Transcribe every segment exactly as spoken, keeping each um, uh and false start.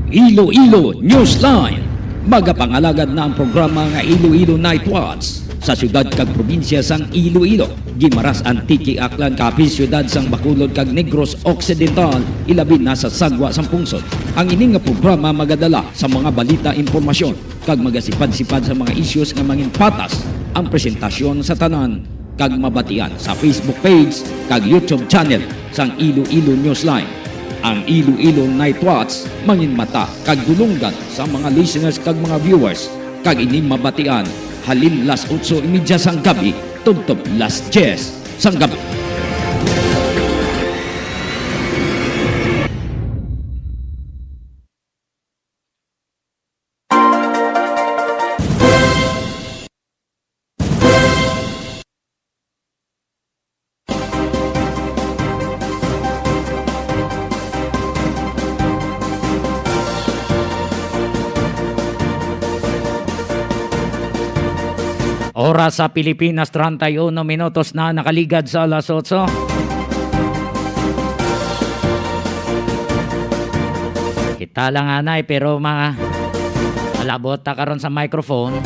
Iloilo Newsline. Magapangalagad na ang programa nga Iloilo Night Watch sa siyudad kag probinsya sang Iloilo, Guimaras, Antique, Aklan, Capiz, siyudad sang Bacolod kag Negros Occidental, ilabi na sa Sagwa sang Pungsod. Ang ini nga programa magadala sa mga balita, impormasyon, kag magasipad-sipad sa mga issues nga manginpatas ang presentasyon sa tanan kag mabatian sa Facebook page kag YouTube channel sang Iloilo Newsline. Ang Iloilo Night Watch manginmata kag dulonggan sa mga listeners kag mga viewers, kag ini mabatian halin las otso y media sang gabi tubtob las diyes sang gabi. Oras sa Pilipinas, treinta y uno minutos na nakaligad sa alas otso. Kita lang anay, pero ma-, malabot ta karon sa microphone.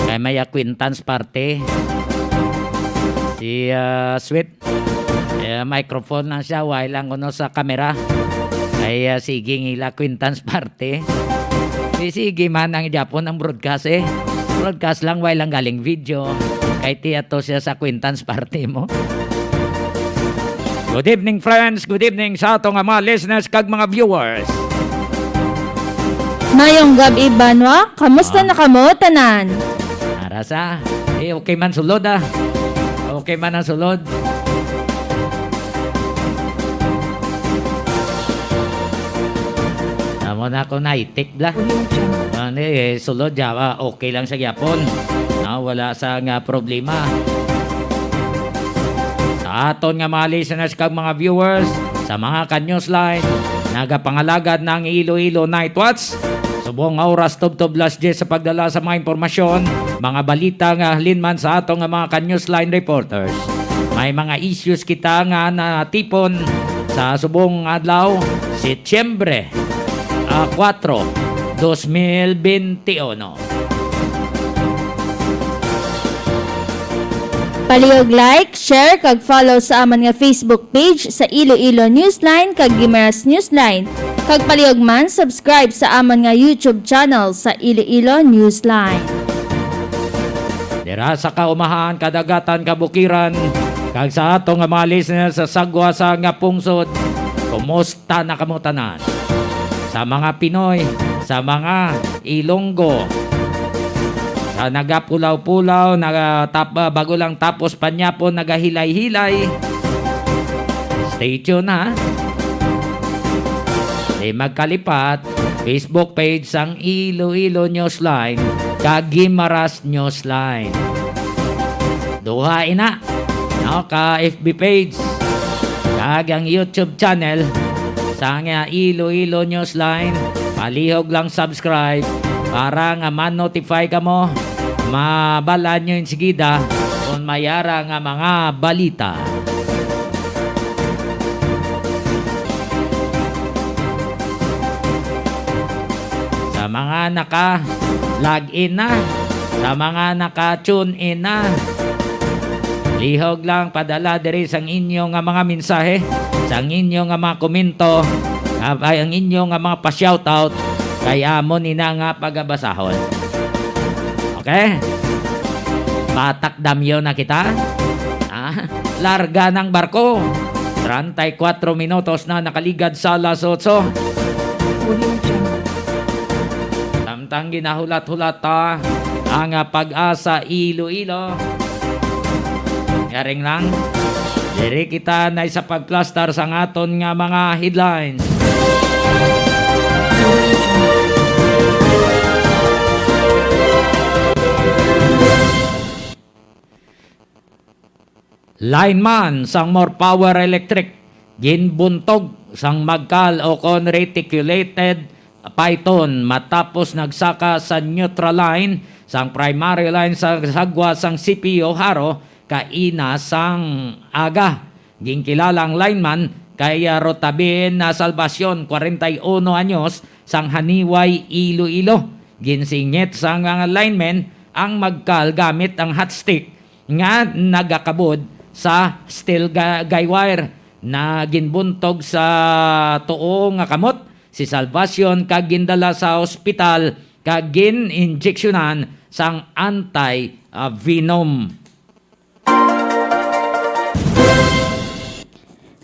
Kay may acquaintance party. Si, ah, Sweet, eh, microphone lang siya, way lang kuno sa camera. Kay, ah, sige, ngila acquaintance party. Di sige man ang Japon ang broadcast, eh. Broadcast lang, way lang galing video. Kay tiyato siya sa acquaintance party mo. Good evening, friends. Good evening sa ato nga mga listeners kag mga viewers. Mayong gab-i, Banwa. Kamusta Ah. na kamo, tanan? Arasa. Eh, okay man sulod, ah. Okay man ang sulod. Amo na ako naitik, bla. Ano, eh, sulod, ya, ah, okay lang sa gyapon. Ah, wala sa nga problema. Sa aton nga mga listeners kag mga viewers, sa mga ka-Newsline, nagapangalagad na ang Iloilo Night Watch. Subong nga oras, tubtob las diyes sa pagdala sa mga impormasyon, mga balita nga halin man sa ato nga mga ka-Newsline reporters. May mga issues kita nga natipon sa subong adlaw, Setyembre, ah, kuwatro, dos mil benti uno. Palihog like, share, kag follow sa amon nga Facebook page sa Iloilo Newsline kag Guimaras Newsline. Kag palihog man, subscribe sa amon nga YouTube channel sa Iloilo Newsline. Dira sa kaumahan, kadagatan, kabukiran, kag sa ato nga mga listeners sa sagwa sa nga pungsod, kumusta na kamo tanan? Sa mga Pinoy, sa mga Ilonggo, sa nagapulaw-pulaw, nagatap-, bago lang tapos panyapon, nagahilay-hilay. Stay tuned, ha? Di magkalipat, Facebook page sang Iloilo Newsline kag Guimaras Newsline. Duha ina, no, ka F B page kag ang YouTube channel sang Iloilo Newsline. Palihog lang subscribe para nga ma-notify kamo, mabal-an nyo insigida kung may ara nga mga balita. Sa mga naka-log in na, sa mga naka-tune in na, lihog lang padala diri sang inyo nga mga mensahe, sang inyo nga mga komento, kag ang inyo nga mga pa-shoutout, kay amo ni na nga pagabasahon. Okay? Patak damyo na kita. Ah, larga ng barko. Treinta y cuatro minutos na nakaligad sa alas otso. Audio Jungle. Samtang ginahulat-hulat ta ang, ah, PAGASA Iloilo. Yaring lang. Diri kita na sa pagplastar sang aton nga mga headlines. Lineman sang More Power Electric ginbuntog sang magkal o kon reticulated python matapos nagsaka sa neutral line sang primary line sa sagwa sang C P O Jaro kaina sang aga. Ginkilala ang lineman kay, ah, Rotabin, ah, Salvacion, kwarenta y uno anyos, sang Haniway, Iloilo. Ginsingit sang mga linemen ang magkal gamit ang hot stick nga nagakabod sa steel ga-, guy wire na ginbuntog sa tuo nga kamot si Salvacion kag gindala sa ospital kag gin-injeksyonan sang anti, ah, venom.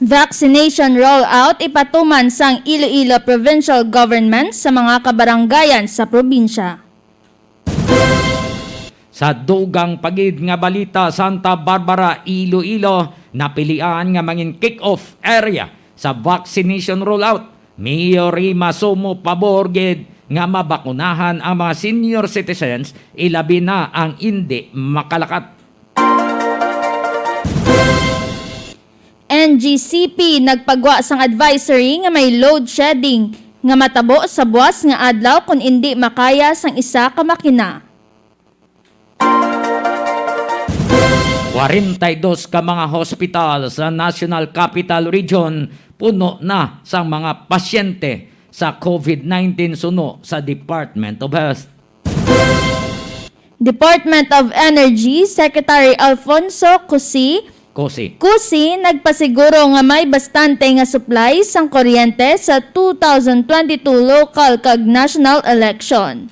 Vaccination rollout ipatuman sang Iloilo Provincial Government sa mga kabarangayan sa probinsya. Sa dugang pa gid nga balita, Santa Barbara, Iloilo, napilian nga mangin kick-off area sa vaccination rollout. Mayor Rima Somo pabor gid nga mabakunahan ang mga senior citizens, ilabi na ang indi makalakat. N G C P nagpagwa sang advisory nga may load shedding nga matabo sa buas nga adlaw kon indi makaya sang isa ka makina. Kwarenta y dos ka mga hospital sa National Capital Region puno na sang mga pasyente sa COVID nineteen suno sa Department of Health. Department of Energy Secretary Alfonso Cusi Cusi. Cusi nagpasiguro nga may bastante nga supply sang kuryente sa two thousand twenty-two local kag national election.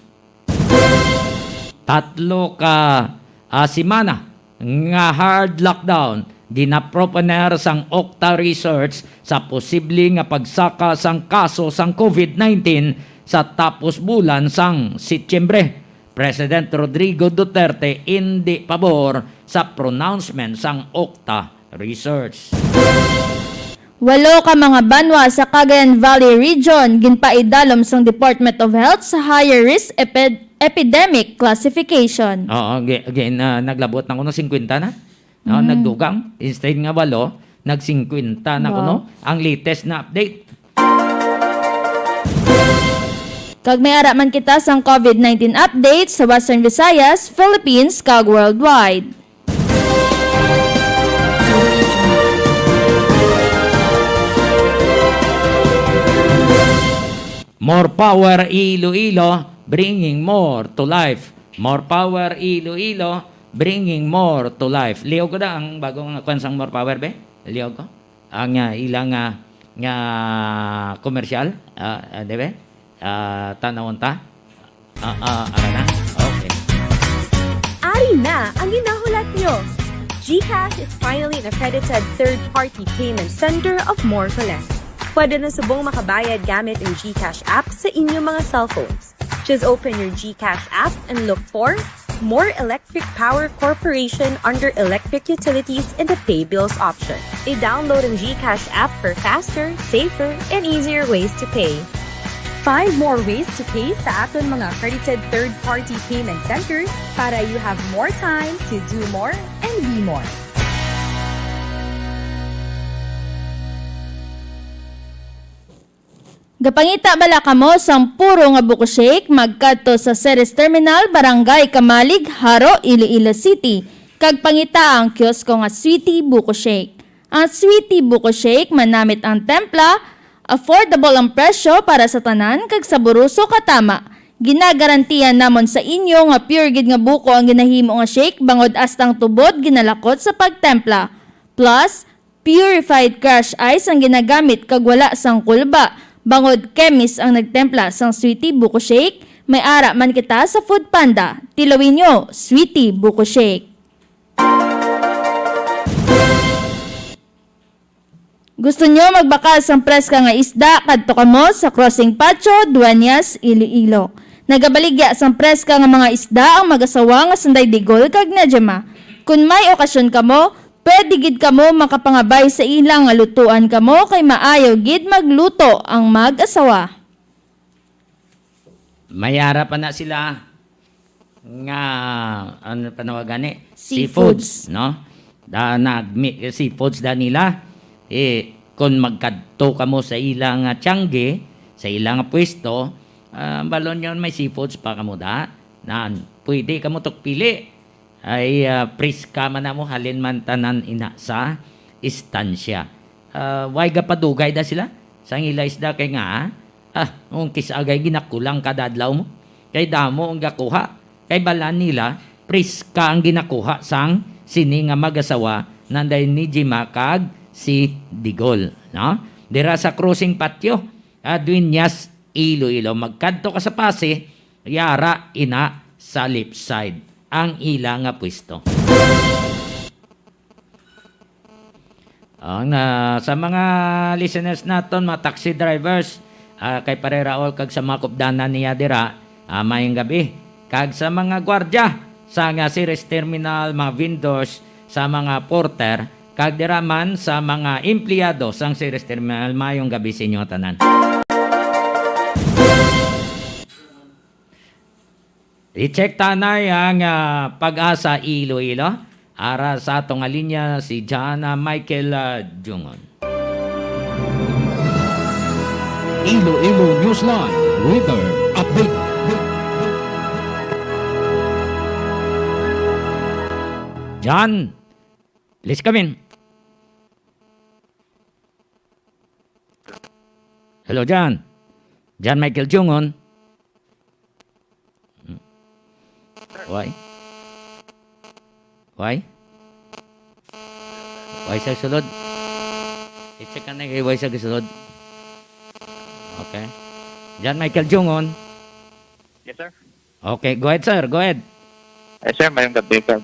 Tatlo ka, ah, semana nga hard lockdown ginaproponer sang Okta Research sa posible nga pagsaka sang kaso sang COVID nineteen sa tapos bulan sang Setyembre. President Rodrigo Duterte indi pabor sa pronouncement sang Okta Research. Walo ka mga banwa sa Cagayan Valley Region ginpaidalom sang Department of Health sa higher risk epid-, epidemic classification. Oo, gi-, gi-, na, naglabot na kuno singkwenta na. No, Mm. nagdugang, instead nga walo, nag-singkwenta na Wow. kuno ang latest na update. Kag may ara man kita sang COVID nineteen update sa Western Visayas, Philippines, kag worldwide. More power Iloilo, bringing more to life. More power Iloilo, bringing more to life. Liog ko na ang bago nga kwan sang More Power, be? Liog ko. Ang, ah, ilang, ah, nga komersyal, ah, ah, di ba? Ah, tanawon ta. Ah, ah, ara na? Okay. Ari na ang ginahulat nyo! GCash is finally an accredited third-party payment center of More Collect. Pwede na subong makabayad gamit ang GCash app sa inyong mga cellphones. Just open your GCash app and look for More Electric Power Corporation under Electric Utilities in the Pay Bills option. I-download ang GCash app for faster, safer, and easier ways to pay. Find more ways to pay sa aton mga accredited third-party payment centers para you have more time to do more and be more. Gapangita bala kamo sang puro nga buko shake? Magkadto sa Ceres Terminal, Barangay Camalig, Jaro, Iloilo City, kag pangita ang kiosko nga Sweetie Buko Shake. Ang Sweetie Buko Shake, manamit ang templa, affordable ang presyo para sa tanan, kag saboroso katama. Ginagarantiya namon sa inyo nga pure gid nga buko ang ginahimo nga shake, bangod hasta ang tubod ginalakot sa pagtempla. Plus, purified crush ice ang ginagamit kag wala sang kulba, bangod chemist ang nagtempla sang Sweetie Buko Shake. May ara man kita sa Food Panda. Tilawin nyo, Sweetie Buko Shake. Gusto nyo magbakal sang preska nga isda? Kadto kamo sa Crossing Pacho, Dueñas, Iloilo. Nagabaligya sang preska nga mga isda ang mag-asawa nga Sanday Digol kag Nejema. Kon may okasyon kamo, pwede gid kamo makapangabay sa ila nga lutuan kamo, kay maayo gid magluto ang mag-asawa. May ara pa na sila nga, ano panawagan ni? Seafoods. Seafoods, no? Da, nagmi-, seafoods da nila. Eh, kung magkadto kamo sa ila nga tiyangge, sa ila nga pwesto, ah, balon yon may seafoods pa kamo da. Nan, pwede kamo tukpili. Ay, ah, preska man namo halin man tanan ina sa istansya. Ah, why gapadugay da sila sang ila isda? Kay nga, ah, ang kis-a gay ginakulang kada adlaw mo. Kay damo ang gakuha. Kay balan nila, priska ang ginakuha sang sini nga mag-asawa, nanday ni Jima kag si Digol, no? Dira sa crossing patio, ah, Dueñas, Iloilo. Magkadto ka sa Pasi, yara ina sa left side ang ila nga pwesto. Ang, ah, sa mga listeners naton, mga taxi drivers, ah, kay Pare Raul kag sa mga kupdanan niya dira, ah, maayong gabi. Kag sa mga gwardya sa nga Ceres Terminal, mga vendors, sa mga porter, kag dira man sa mga empleyado sang Ceres Terminal, maayong gabi sa inyo tanan. I-check tanay ang, ah, Pag-asa Iloilo. Ara sa ato nga linya si John, ah, Michael, ah, Jungon. Iloilo Newsline Weather Update. John, please come in. Hello, John. John Michael Jungon. Why? Why? Why sa sulod? I-check ka na kay why sa sulod. Okay. John Michael Jungon. Yes, sir. Okay, go ahead, sir. Go ahead. Eh, sir, mayong gabi, sir.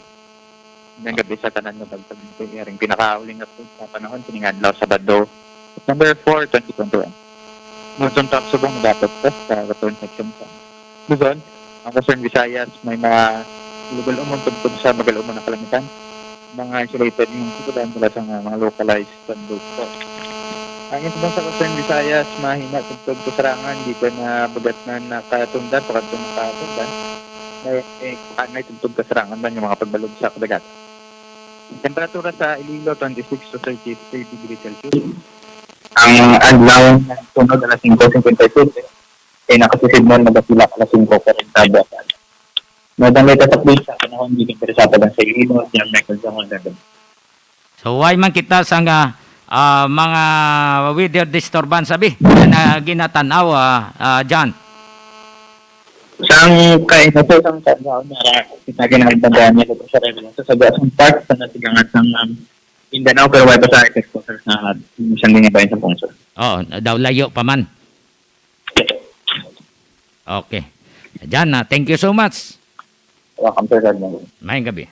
Mayong gabi sa tanan nga bagtag natin. Yaring pinakauling update sa panahon, sining adlaw, Sabado, September four, twenty twenty-one. Monsoon trough subong dapat, sir, sa Luzon section, sir. Luzon, ang Western Visayas, may mga magal-umon tubtob sa magal-umon nga kalangitan. Mga isolated nga sudlanan mula sa mga, mga localized thunderstorm. Ang iban sa Western Visayas, mahina tubtob kasarangan, di pa na bagat na nakatundan, pakadto nakatundan. May, may kanay tubtob kasarangan man yung mga pagbalog sa kadagat. Temperatura sa Iloilo, twenty-six to thirty-three degrees Celsius. Ang adlaw nga sunod, alas singko cincuenta y siete, kay nakasisignal na ba sila alas singko kwarenta buwasan. Madangay ka sa pulsa, panahon, di interesado lang sa Iloilo, John Michael Zamora. So, why man kita sa nga, ah, mga weather disturbance, abi, na ginatanaw, ah, ah, John? Sang kay na po, sang sa, sa, sa, kita ginagawa niya dito sa Revelan. Sa, sa, sa part sa nasigangan sang, um, Mindanao, pero wala pa sa exposure sa isang linya bayan sa Pungso. Oo, daw layo pa man. Okay. John, ah, thank you so much. Welcome, sir. Good morning. Mayong gabi.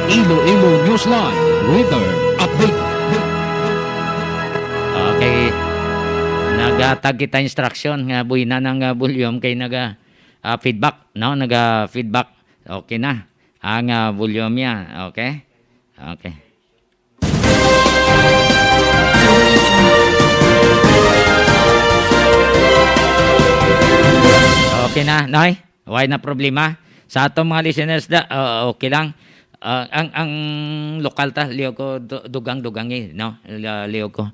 Iloilo Newsline Weather Update. Okay. Nagatag kita instruction nga buhina ang, ah, volume kay naga, ah, feedback, no? Naga feedback. Okay na ang, ah, volume niya. Okay? Okay. Okay na, Noy? Why na problema? Sa atong mga listeners da, ah, okay lang. Ah, ang, ang lokal ta, liog ko, du-, dugang-dugang eh, no? La-, liog ko.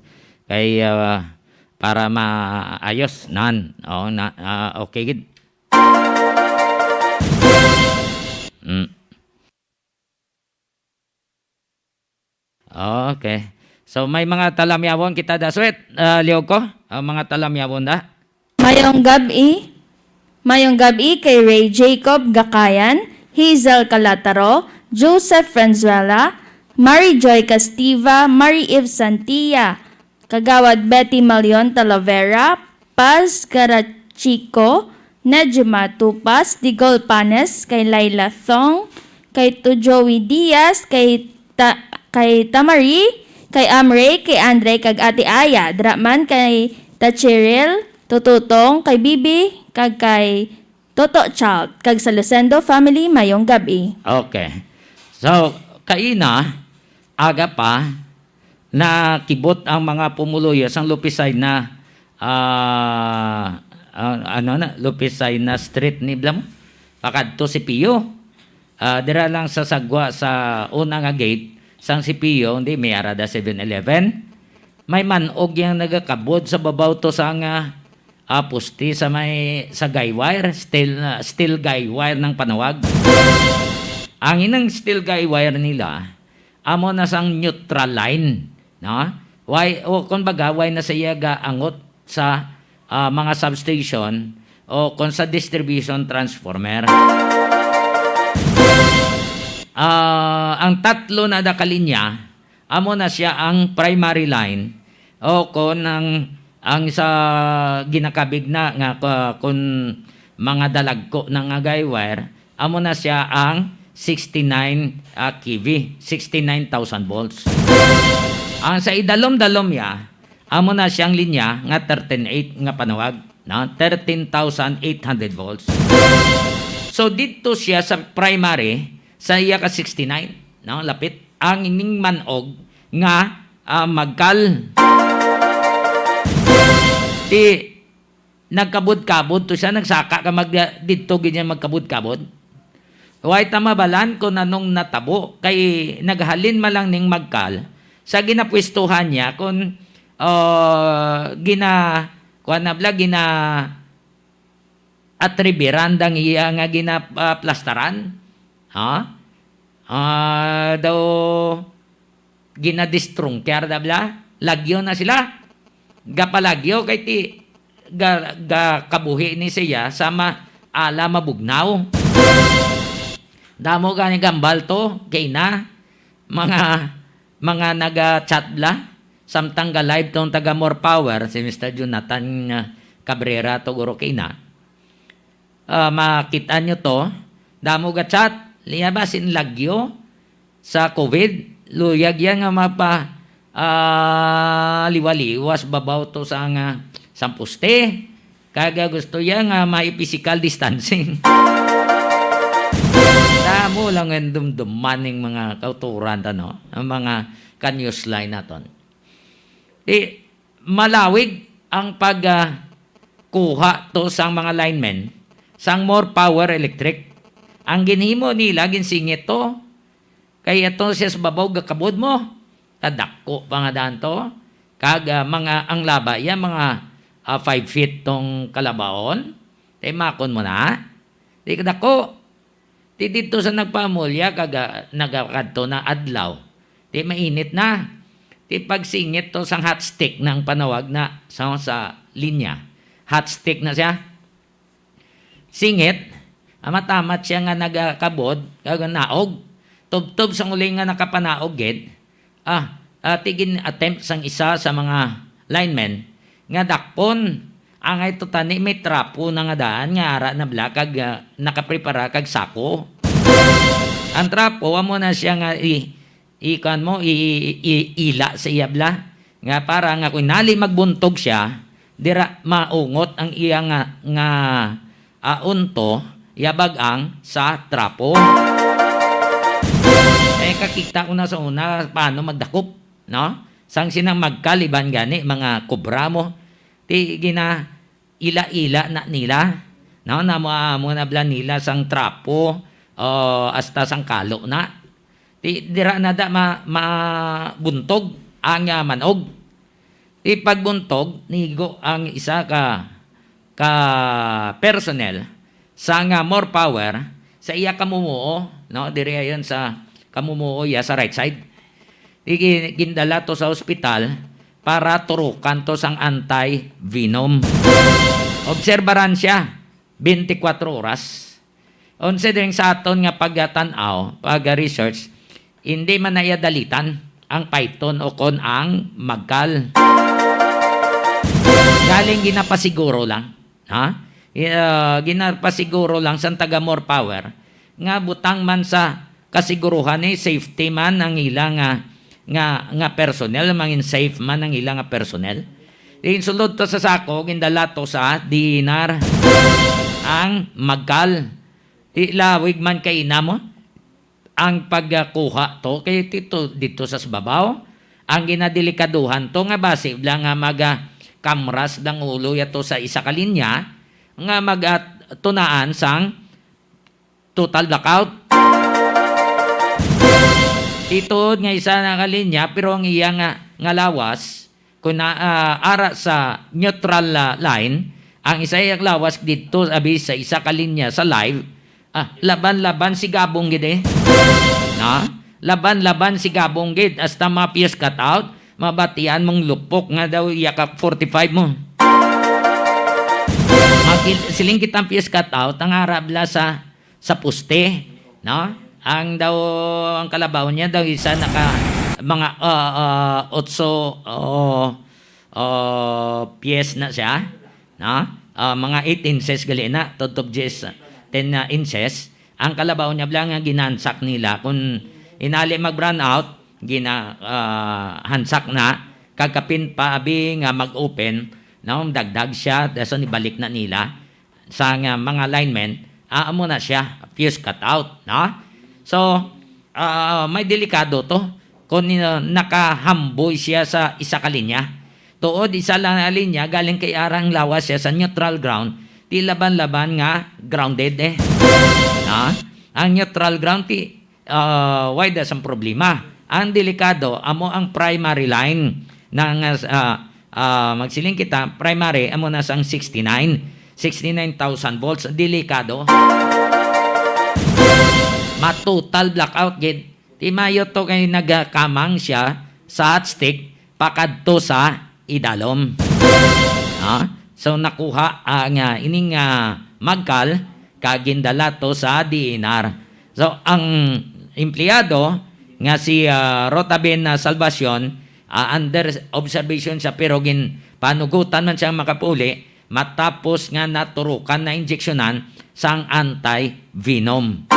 Kay, ah, para maayos, nan. Oo, na, ah, okay gid. Mm. Okay. So, may mga talamyawon kita, daswit. Ah, liog ko, ang mga talamyawon da. Mayong gab-i. Mayong gab-i kay Ray Jacob Gakayan, Hazel Calataro, Joseph Franzuela, Mary Joy Castiva, Mary Eve Santia, Kagawad Betty Malion Talavera, Paz Garachico, Nejma Tupas, Digol Panes, kay Laila Thong, kay To Joey Diaz, kay Ta-, kay Tamari, kay Amre, kay Andre, kag Ate Aya, dira man kay Ta Cheryl, Tututong, kay Bibi, kag kay Toto Child, kag sa Lucendo family, mayong gab-i. Okay. So, kaina, aga pa, nakibot ang mga pumuluyo sang Lupisay na, ah, ah, ano na, Lupisay na Street ni Blam, pakadto C P U. Ah, dira lang sa sagwa sa una nga gate sang C P U, hindi, may ara da Seven Eleven. May man-og yang nagakabod sa babaw to sa nga, ah, poste sa may, sa guy wire, steel, ah, steel guy wire ng panawag. Ang inang steel guy wire nila, amo na sang neutral line, no? Why, o, kumbaga, why na siya gaangot sa, ah, mga substation o kung sa distribution transformer. Ah, ang tatlo na da ka linya, amo na siya ang primary line o kung ang, ang sa ginakabig na nga, ku-, kung mga dalagko na nga guy wire, amo na siya ang sixty-nine, ah, K V, sixty-nine thousand volts. Ang sa idalom-dalom ya, amo na siyang linya nga thirteen eight nga panawag, no? Thirteen thousand eight hundred volts. So, dito siya sa primary, sa iya ka sixty-nine, no? Lapit ang ining manog nga, ah, magkal. Ti, nagkabud-kabud to siya, nagsaka ka mag-, didto gid niya magkabud-kabud. Way ta mabalan kung anong natabo, kay naghalin man lang ning magkal sa ginapwestuhan niya kung, ah, gina-, kuwan na bala, gina-, atribiran dang iya nga ginaplastaran. Ha? Ah, daw ginadistrungker da bala. Lagyo na sila. Gapalagyo kay ti ga-, gakabuhi ni siya sa ma-, ala mabugnaw. Damo gani gambal to, kay na mga, mga naga-chat bala. Samtang ga-live tong taga More Power, si Mister Jonathan, ah, Cabrera to guro kay na. Ah, makita nyo to. Damo ga chat. Liya ba sin lagyo sa covid? Luyag yan nga mapa, ah, liwaliwas babaw to sa nga sang poste. Kag, ah, gusto yan nga may physical distancing. Damo lang ang dumduman ning mga kauturan ta, no? Ang mga ka-newsline naton. Di, malawig ang pag, ah, kuha to sang mga linemen sang More Power Electric. Ang ginhimo nila, ginsingit to. Kay ato siya sa babaw, gakabod mo. Kadako pa nga daan to. Kag, ah, mga, ang laba, iya mga, ah, five feet tong kalabaon. Tay makon mo na. Di kadako. Ti didto sa nagpaamulya kag, ah, nagakadto na adlaw, ti mainit na. Ti pagsingit to sang hot stick na ang panawag na sa, sa linya. Hot stick na siya. Singit, amatamat siya nga nagakabod kag naog. Tubtob sang uli nga nakapanaog gid, Ah, ah, ti gin-attempt sang isa sa mga linemen nga dakpon. Angay to tani may trapo na nga daan nga ara na bala kag, ah, nakaprepara kag sako. Ang trapo, amo na siya nga i-, i-, kuwan mo, i-, i-, i-, ila sa iya bala. Nga para nga kung nali magbuntog siya, dira maungot ang iya nga, nga ah, unto, yabag ang sa trapo. Eh, kakita ko na sa una, paano magdakop, no? Sang sinang magkaliban gani, mga kubra mo. Ti gina-ila-ila na nila, no? Na mo, mo na bala nila sang trapo, o hasta sang kalo na. Ti dira na da ma-, mabuntog ang, ah, manog. Ti pagbuntog, nigo ang isa ka, ka personnel sa nga More Power sa iya kamumuo, no? Diri ayon sa kamumuo iya sa right side. Ti gi-, gindala to sa ospital para turukan to sang anti-venom. Obserbaran siya, twenty-four oras. Considering sa aton nga pagatan-aw, pag-research, hindi man na iya dalitan ang python o kon ang magkal. Galing ginapasiguro lang, ha? Ah, ginapasiguro lang sang taga More Power nga butang man sa kasiguruhan ni safety man ang ila nga, nga, nga personnel, mangin safe man ang ila nga personnel. Insulod to sa sako, gindala to sa D N R. Ang magkal. Ilawig man kay ina mo ang pagkuha to kay dito, dito sa babaw. Ang ginadelikaduhan to nga basi lang nga maga kamras dang ulo yato sa isa ka linya nga maga tunaan sang total blackout. Ituod nga isa na ka linya, pero ang iya nga, nga lawas, kung na, ah, ara sa neutral, ah, line, ang isa iyang lawas didto, abi, sa isa ka linya sa live, ah, laban-laban si Gabong gid eh. Na? Laban-laban si Gabong gid, hasta mga fuse cut out, mabatian mong lupok nga daw iya ka forty-five mo. Magil-, siling kitang fuse cut out, ang harap la sa, sa poste, no? Ang daw, ang kalabaw niya daw isa naka, mga, ah, ah, otso, o, o, pies na siya, no? Ah, mga eight inches gali na, tubtob diyes, ten, ah, inches. Ang kalabaw niya bala nga ginhansak nila, kun inali mag-brown out, gina-, ah, hansak na, kag kapin pa abi nga mag-open, no, dagdag siya, dason ibalik na nila sa nga mga linemen, ah, amo na siya, fuse cut out, no? So, ah, may delikado to kung, ah, nakahamboy siya sa isa ka linya. Tuod, isa lang na linya, galing kay arang lawas siya sa neutral ground, ti laban-laban nga grounded eh. Ha? Ang neutral ground, ti, ah, wide as ang problema. Ang delikado, amo ang primary line ng, ah, ah, magsiling kita, primary, amo na sang sixty-nine, sixty-nine thousand volts. Delikado. Ma-total blackout gid. Ti mayo to kay nagakamang siya sa hot stick pakadto sa idalom. Ha? So, nakuha ang, ah, ining, ah, magkal kag gindala to sa D N R. So, ang empleyado nga si, ah, Rotabin, ah, Salvacion, ah, under observation siya, pero ginpanugutan man siya makapuli matapos nga naturukan na injeksyonan sang anti-venom.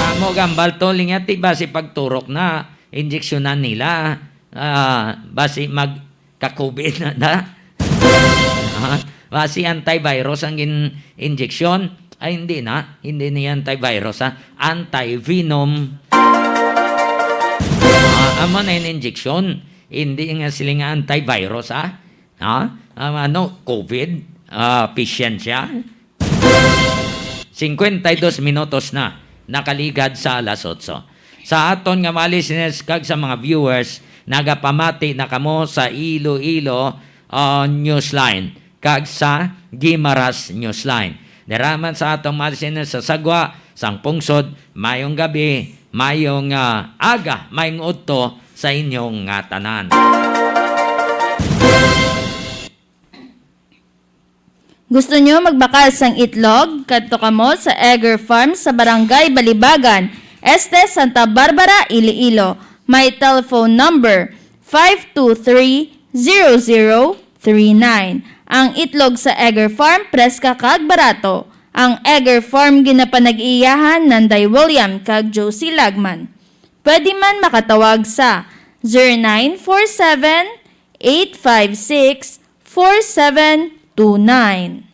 Kamo gambal to, linyati ba si pagturok na injeksyonan nila, ah, basi magka-covid na, na? Ah, basi antivirus ang gin-, injeksyon? Ay, hindi na. Hindi niya antivirus, ha? Anti-venom. Ah, amo na yung injeksyon. Hindi nga sila nga antivirus, ha? Ha? Ang ano, covid, ah, patient siya? Cincuenta y dos minutos na nakaligad sa alas otso. Sa aton nga mga listeners kag sa mga viewers, nagapamati na kamo sa Iloilo, ah, Newsline kag sa Guimaras Newsline. Dira man sa atong mga listeners sa Sagwa, sang Pungsod, mayong gabi, mayong, ah, aga, mayong udto sa inyong nga tanan. Gusto nyo magbakal sang itlog? Kadto kamo sa Egger Farm sa Barangay Balibagan, Este, Santa Barbara, Iloilo. May telephone number, five two three, zero zero three nine. Ang itlog sa Egger Farm, preska kag barato. Ang Egger Farm ginapanag-iyahan Nanday William kag Josie Lagman. Pwede man makatawag sa zero nine four seven, eight five six, four seven two nine.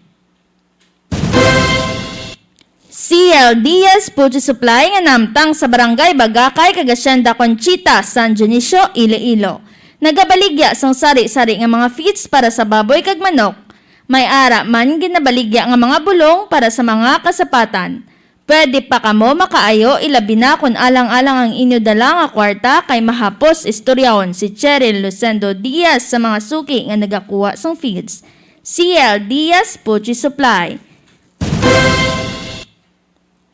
C L Diaz Poultry Supply nga namtang sa Barangay Bagakay kag Hacienda Conchita, San Dionisio, Iloilo. Nagabaligya sang sari-sari nga mga feeds para sa baboy kag manok. May ara man ginabaligya nga mga bulong para sa mga kasapatan. Pwede pa kamo makaayo, ilabi na kon alang-alang ang inyo dala nga kwarta, kay mahapos istoryahon si Cheryl Lucendo Diaz sa mga suki nga nagakuha sang feeds. C L Diaz Poultry Supply.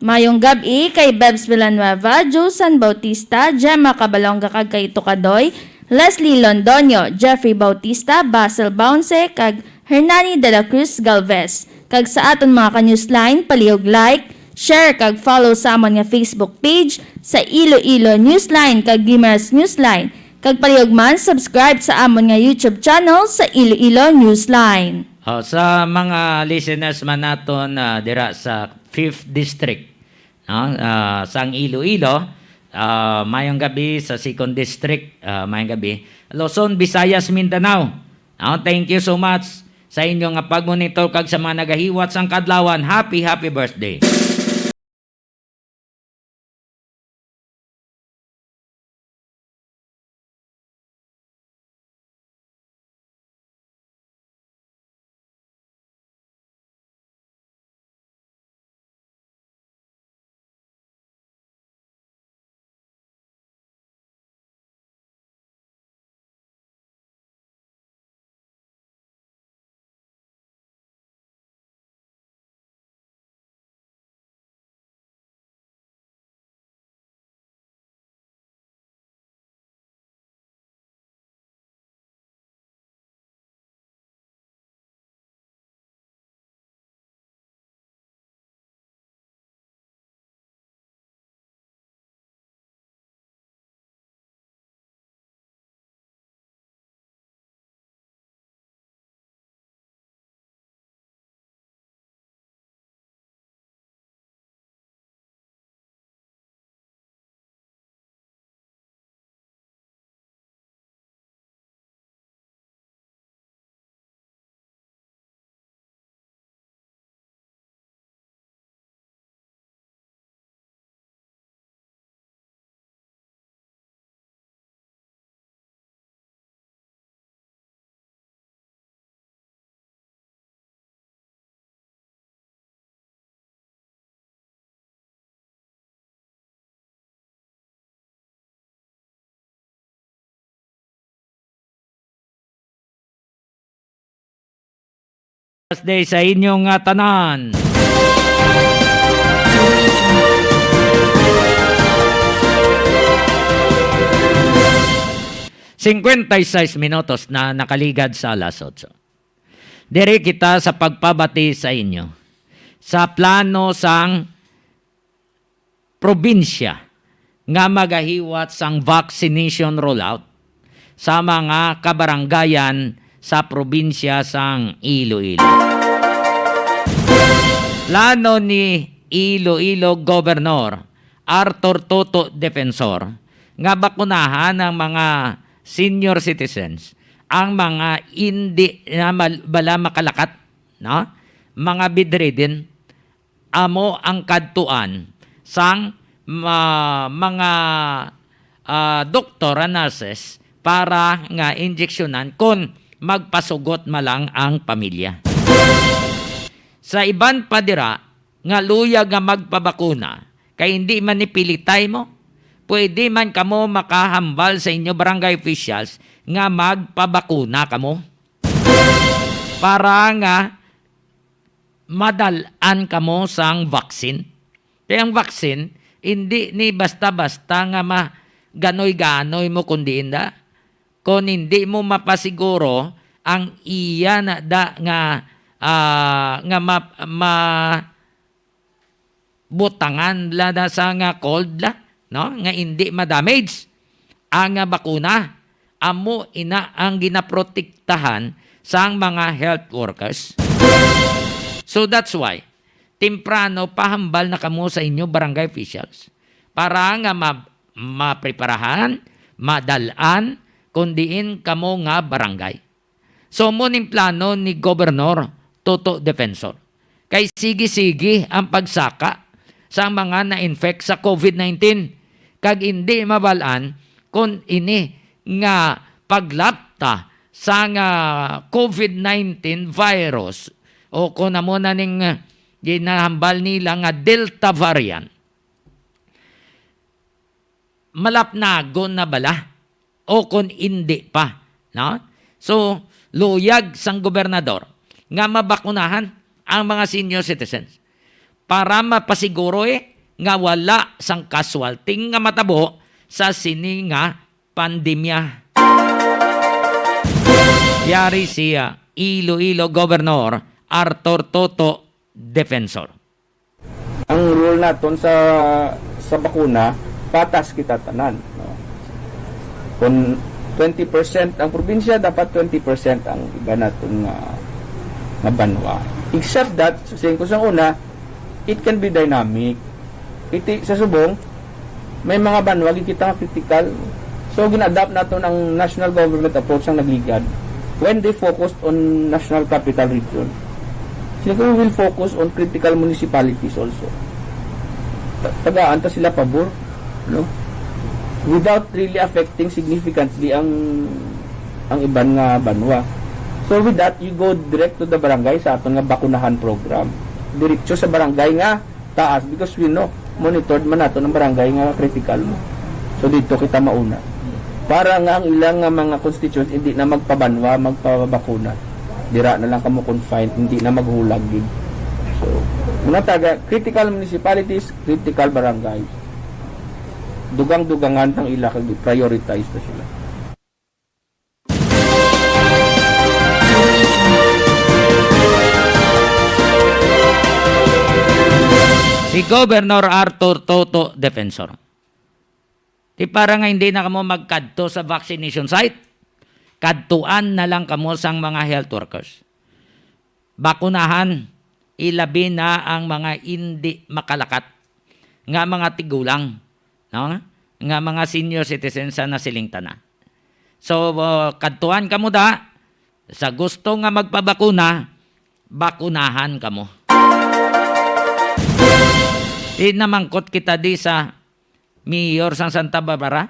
Mayong gab-i kay Bebs Villanueva, Jusan Bautista, Gemma Cabalonga kag kay Tukadoy, Leslie Londoño, Jeffrey Bautista, Basil Bounce, kag Hernani de la Cruz Galvez. Kag sa aton mga ka-Newsline, palihog like, share, kag follow sa amon nga Facebook page sa Iloilo Newsline kag Guimaras Newsline. Kag palihog man, subscribe sa amon nga YouTube channel sa Iloilo Newsline. Oh, sa mga listeners man naton, ah, dira sa fifth District, no? Ah, sang Iloilo, ah, mayong gabi sa Second District, ah, mayong gabi. Luzon, Visayas, Mindanao. No? Thank you so much sa inyo nga pagmonitor kag sa mga nagahiwat sang kadlawan. Happy, happy birthday. Day sa inyo nga tanan. Cincuenta y seis minutos na nakaligad sa alas otso. Diri kita sa pagpabati sa inyo sa plano sang probinsya nga magahiwat sang vaccination rollout sa mga kabaranggayan sa probinsya sang Iloilo. Plano ni Iloilo Governor Arthur Toto Defensor nga bakunahan ang mga senior citizens, ang mga indi na mal-, bala makalakat, no? Mga bedridden, amo ang kadtuan sang ma-, mga, ah, doktor and nurses para nga injeksyonan kon magpasugot man lang ang pamilya. Sa iban pa dira nga luyag nga magpabakuna, kay hindi man ni pilitay mo, pwede man kamo makahambal sa inyo barangay officials nga magpabakuna kamo para nga madal-an kamo sang vaccine. Kay ang vaccine, hindi ni basta-basta nga maganoy-ganoy mo kundi inda. Kung hindi mo mapasiguro ang iya na da nga, ah, nga ma-, ma-, butangan la na sa nga cold la, no? Nga hindi ma-damage ang, ah, bakuna. Amo ina ang ginaprotektahan sang mga health workers. So that's why, temprano pahambal na kamo sa inyo barangay officials para nga ma-, mapreparahan, madal-an, kung diin kamo nga barangay. So, mo ning plano ni Gobernador Toto Defensor. Kay sige-sige ang pagsaka sa mga na-infect sa COVID nineteen, kag indi mabal-an kon ini nga paglapta sa nga COVID nineteen virus o kon amo na ning, ah, ginahambal nila nga Delta variant. Malapnagon na bala o kon indi pa, no? So, luyag sang gobernador nga mabakunahan ang mga senior citizens para mapasiguro, eh, nga wala sang casualty nga matabo sa sini nga pandemya. Yari siya, Iloilo Governor Arthur Toto Defensor. Ang role naton sa, sa bakuna, patas kita tanan, no? Kung twenty percent ang probinsya, dapat twenty percent ang iba naton nga, nga banwa. Except that, siling ko sang una, it can be dynamic. Iti sa subong, may mga banwa gid kita nga critical. So, gina-adapt naton ang national government approach ang nagligad when they focused on National Capital Region. Sila ko will focus on critical municipalities also. Ta-, tagaan ta sila pabor, no? Without really affecting significantly ang, ang iban nga banwa. So with that, you go direct to the barangay sa aton nga bakunahan program. Diretso sa barangay nga taas, because we know, monitored man nato ang barangay nga critical mo. So, dito kita mauna. Para nga ang ilang nga mga constituents hindi na magpabanwa, magpabakuna. Dira na lang kamo confined, hindi na maghulag gid. So, mga taga critical municipalities, critical barangay. Dugang-dugangan ang ila kag prioritize na sila. Si Governor Arthur Toto Defensor. Di para nga hindi na kamo magkadto sa vaccination site, kadtuan na lang kamo sang mga health workers. Bakunahan, ilabi na ang mga indi makalakat nga mga tigulang, no? Nga mga senior citizens sa nasiling tanan. So, uh, kadtuan kamo da, sa gusto nga magpabakuna, bakunahan kamo. Di namangkot kita di sa mayor sang Santa Barbara.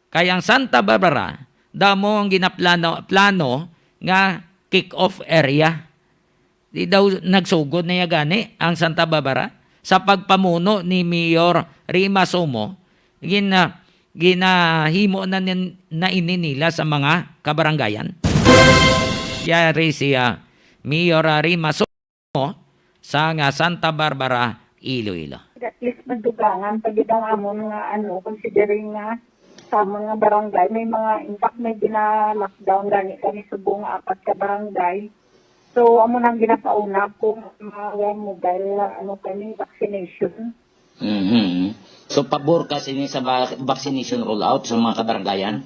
Kay ang Santa Barbara, damo ang ginaplano, plano nga kick-off area. Di daw nagsugod na ya gani ang Santa Barbara sa pagpamuno ni Mayor Rima Somo, gina-, ginahimo na nin-, na ini nila sa mga kabaranggayan. Yari siya, Mayor, ah, Rima Somo sang, ah, Santa Barbara, Iloilo. At least madugangan pa gid ang amon nga, ano, considering nga sa amon nga barangay may mga, in fact, may gina-lockdown gani kami subong nga apat ka barangay. So, amo nang ginapauna kung mga mobile, ano, kami, vaccination. Mhm. So, pabor ka sini sa va-, vaccination rollout sa mga kabarangayan?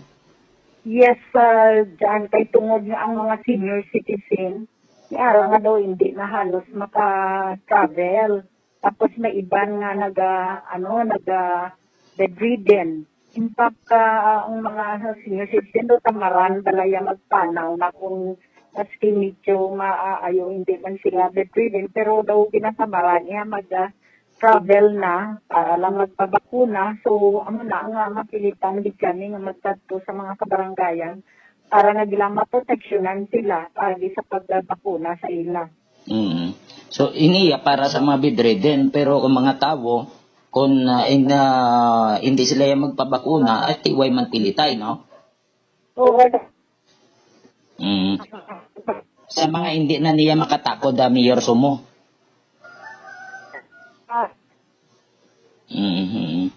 Yes, ah, Jan, kay tungod nga ang mga senior citizen, ni ara nga daw hindi na halos maka-travel. Tapos may iban nga naga, ano, naga bedridden. In fact, ah, ang mga, ano, senior citizen daw tamaran bala ya magpanaw na kung maski medyo maayo hindi man sila bedridden, pero daw ginatamaran iya mag, ah, travel na para lang magpabakuna. So, amo na nga mapilitan gid kami nga magkadto sa mga kabarangayan para nga gila maproteksyonan sila para di sa pagbakuna sa ila. Mm. So, ini ya para sa mga bedridden, pero kung mga tawo, kung, ah, in, ah, hindi sila ya magpabakuna, ay tiway man pilitay, no? Oo. Mm. Sa mga hindi na niya makatakod, ah, Mayor Sumo. Ah. Mm-hmm.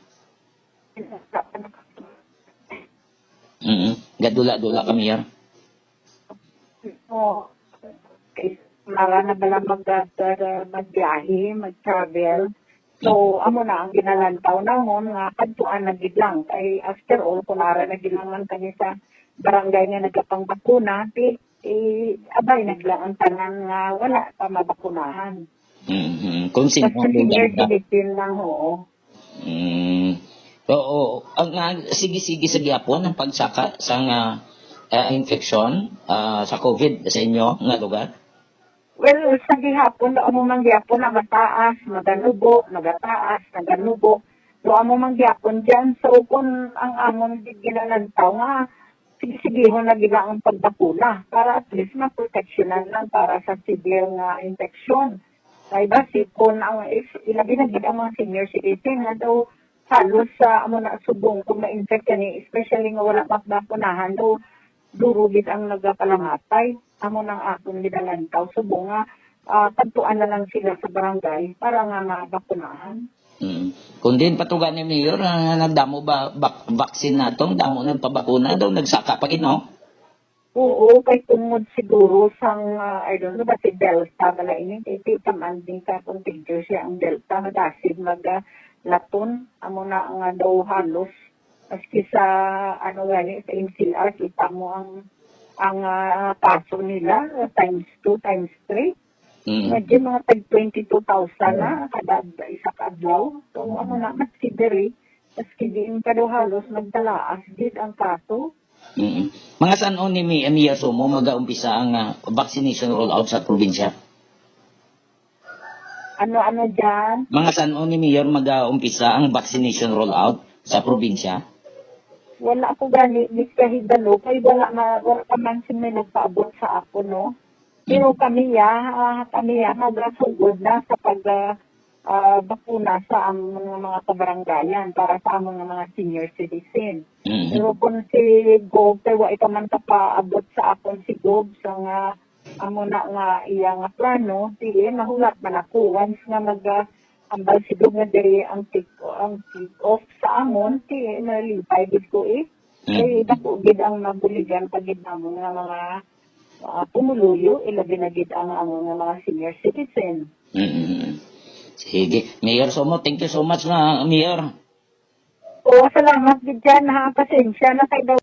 Mm. Gadula-dula ka, Mayor. Oo. Kay mara na bala mag-, mag-, magbiyahe, mag-travel. So, amo na ang ginalantaw namon nga kadtuan na gid lang. Kay after all, kung ara na gid lang man kami sa barangay nga nagapangbakuna, di, eh, abay na gid lang ang tanan nga wala pa mabakunahan. Mhm. Kung sino ang senior citizen lang, oo. Mm. Oo. Ang, ah, sige-sige sa gihapon ang pagsaka sang, ah, ah, infeksyon, ah, sa COVID sa inyo nga lugar? Well, sa gihapon, amo man gihapon na mataas, maganubo, nagataas, naganubo. So, amo man gihapon dyan. So, kung ang amon gid ginalantaw nga, sige-sigihon na gid ang pagbakuna para at least maproteksyonan lang para sa severe nga infeksyon. Kay basi kung ang, is, ilabi na gid ang mga senior citizen nga daw halos sa amo na subong kung ma-infect kani, especially nga wala magbakunahan, daw duro gid ang nagapalamatay. Amo nang akon ginalantaw, subong nga, ah, kadtuan na lang sila sa barangay para nga mabakunahan. Mm. Kung din patugan ni Mayor, ah, nagdamo ba vak-, vaccine nato? Damo nagpabakuna daw, nagsaka pa gid, no? Oo, kay tungod siguro sang, ah, I don't know, basi Delta bala ini, kay kita man din sa akong picture siya ang Delta, madasig mag, ah, laton, amo na nga daw halos. Maski sa, ano gani, sa N C R, kita mo ang, ang, ah, kaso nila, times two, times three. Mm. Imagine, mga tag twenty-two thousand na kada isa ka adlaw. So, amo na, maski diri, maski diin pa daw halos nagdalaas gid ang kaso. Mm. Mga san-o ni Mi-, Mayor Sumo magaumpisa ang, ah, vaccination rollout sa probinsya? Ano, ano dyan? Mga san-o ni Mayor magaumpisa ang vaccination rollout sa probinsya? Wala ko gani, Miss Kahigalo, kay wala ma-, wala pa man sila nagpaabot sa ako, no? Pero kami, ah, ah, kami, ah, magasugod na sa pag, ah, ah, bakuna sa amon nga mga kabarangayan para sa amon nga mga senior citizen. Mm. Pero kung si Gov, kay wa pa man kapaabot sa akon si Gov sa nga amo na nga iya nga plano, sige, mahulat man ako. Once nga mag, ah, ambal si Gov nga diri ang kick, ang kick off sa amon, sige, nalipay gid ko eh. Mm. Kay dako gid ang mabuligan pa gid namon nga mga, ah, pumuluyo, ilabi na gid ang amon nga mga senior citizen. Mm. Sige. Mayor Sumo, thank you so much nga, Mayor. Oo, salamat gid dyan, ha. Pasensya na kay daw.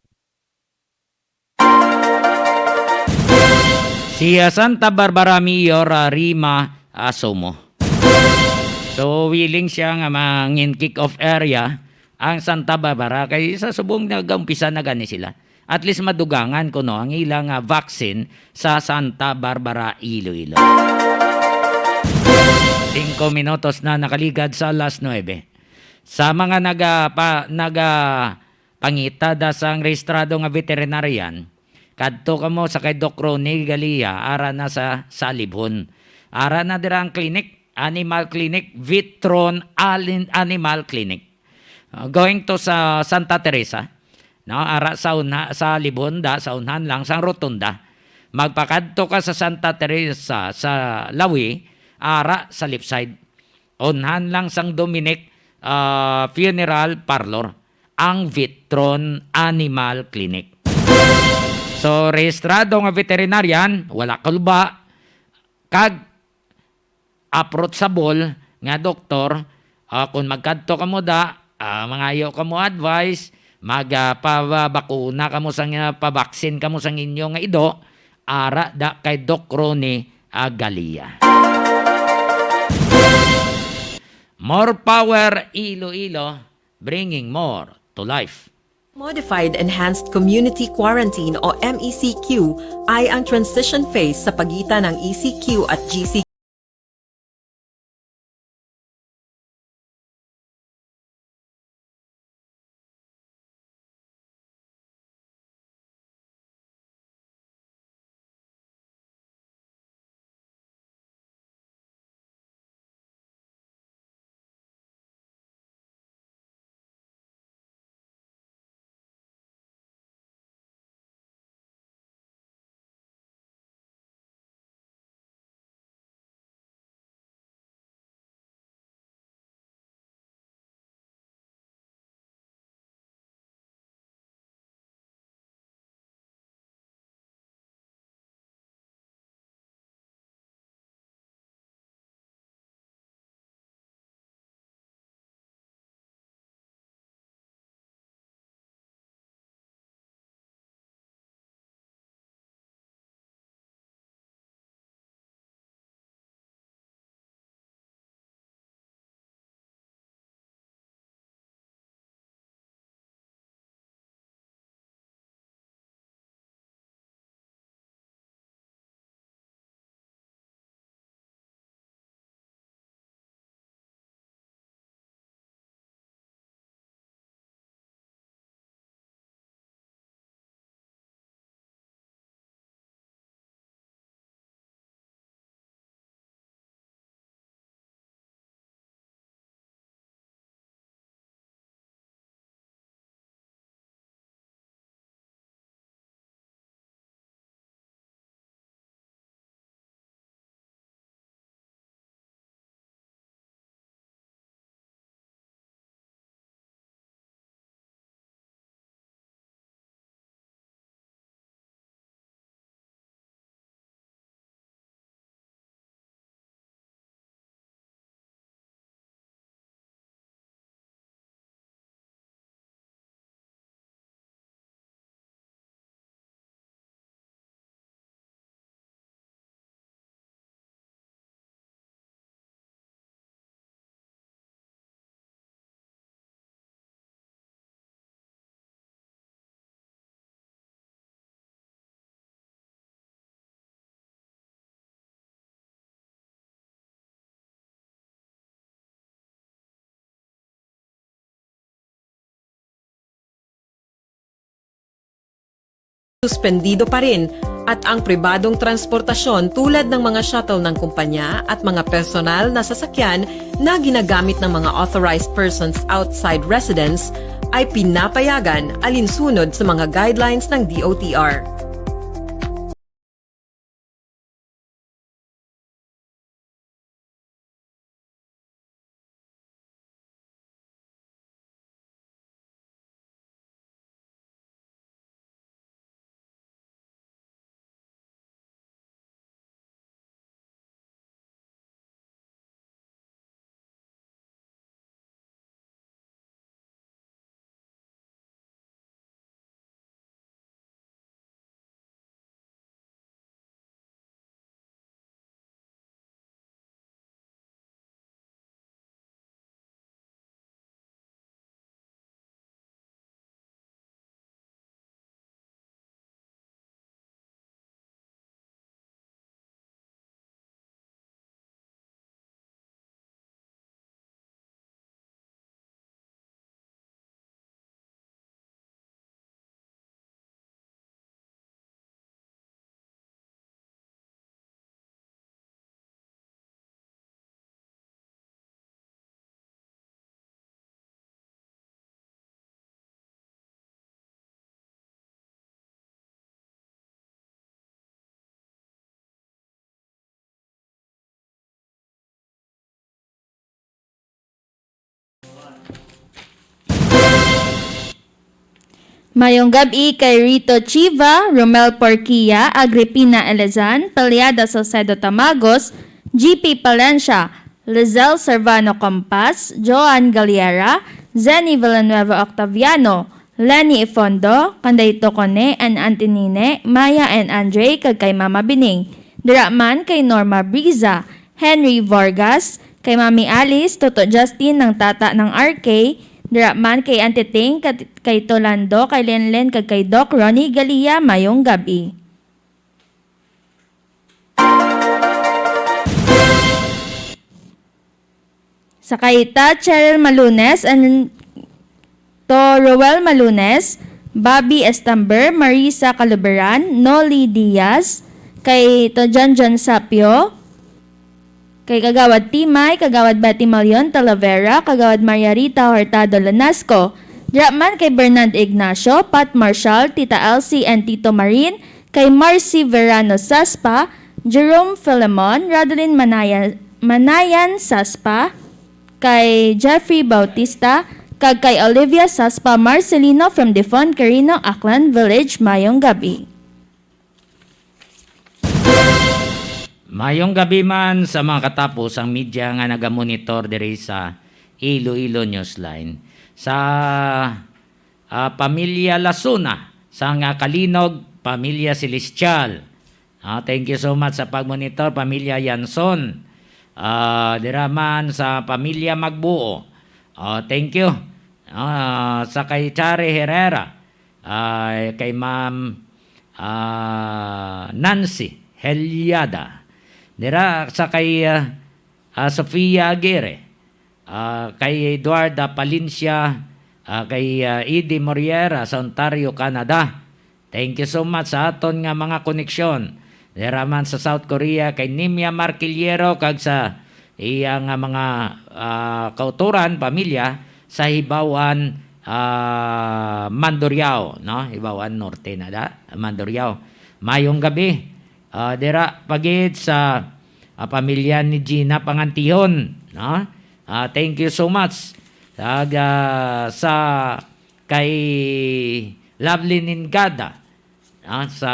Si, ah, Santa Barbara Mayor, ah, Rima Asomo. So, willing siya nga mangin kick-off area ang Santa Barbara kay sa subong nag-umpisa na gani sila. At least madugangan kuno ang ilang, ah, vaccine sa Santa Barbara, Iloilo. Singko minutos na nakaligad sa alas nuebe. Sa mga naga-, pa-, naga-, pangita da sang rehistrado nga veterinarian, kadto kamo sa kay Doc Ronnie Galia, ara na sa Salibhon. Ara na dira ang clinic, Animal Clinic, Vitron Alin-, Animal Clinic. Uh, going to sa Santa Teresa, no, ara sa una, sa Libhon da, sa unhan lang sang rotunda. Magpakadto ka sa Santa Teresa sa Lawi, ara sa left side. Unhan lang sang Dominic, ah, Funeral Parlor, ang Vitron Animal Clinic. So, rehistrado nga veterinarian, wala kaluba, kag approachable nga doktor, ah, kung magkadto kamo da, ah, mangayo kamo advice, mag, ah, pabakuna kamo sang, ah, pabaksin kamo sang inyo nga ido, ara da kay Doc Ronnie Agalia. More power, Iloilo, bringing more to life. Modified Enhanced Community Quarantine o M E C Q ay ang transition phase sa pagitan ng E C Q at G C Q. Suspendido pa rin, at ang pribadong transportasyon tulad ng mga shuttle ng kumpanya at mga personal na sasakyan na ginagamit ng mga authorized persons outside residence ay pinapayagan alinsunod sa mga guidelines ng D O T R. Mayong gab-i kay Rito Chiva, Romel Porquia, Agripina Elezan, Peliada Salcedo Tamagos, G P Palencia, Lizelle Servano Compas, Joan Galiera, Zenny Villanueva Octaviano, Lenny Ifondo, Kanday Tokone and Antinine, Maya and Andre, kag kay Mama Bining. Dira man kay Norma Briza, Henry Vargas, kay Mami Alice, Toto Justin, ng tata ng R K, dira man kay Auntie Ting, kat-, kay Tolando, kay Lenlen, kag kay Doc Ronnie Galia, mayong gab-i. Sa kay Ta Cheryl Malunes and To Roel Malunes, Bobby Estamber, Marisa Caluberan, Noli Diaz, kay To Janjan Sapio, kay Kagawad Timay, Kagawad Betty Malion Talavera, Kagawad Maria Rita Hurtado Lanasco, dira man kay Bernard Ignacio, Pat Marshall, Tita Elsie, and Tito Marin, kay Marcy Verano Saspa, Jerome Filemon, Radeline Manaya-, Manayan Saspa, kay Jeffrey Bautista, kag kay Olivia Saspa Marcelino from Defon Quirino, Aklan Village. Mayong gab-i. Mayong gab-i man sa mga katapos ang media nga nagamonitor diri sa Iloilo Newsline. Sa, ah, pamilya Lasuna, sa nga Kalinog, pamilya Celestial. Ah, thank you so much sa pagmonitor, pamilya Yanson. Ah, dira man sa pamilya Magbuo. Ah, thank you. Ah, sa kay Chari Herrera, ah, kay Ma'am, ah, Nancy Heliada. Dira sa kay, ah, ah, Sofia Aguirre, ah, kay Eduarda Palencia, ah, kay, ah, Eddie Moriera sa Ontario, Canada. Thank you so much sa aton nga mga koneksyon. Dira man sa South Korea, kay Nimia Marquillero, kag sa iya nga mga, ah, kauturan, pamilya, sa Hibawan, ah, Mandurriao, no? Hibawan Norte na da, Mandurriao. Mayong gabi. Ah, dira pa gid sa, ah, pamilya ni Gina Pangantihon, no? Ah, thank you so much. Kag, ah, sa kay Lovely Ningada, ah, sa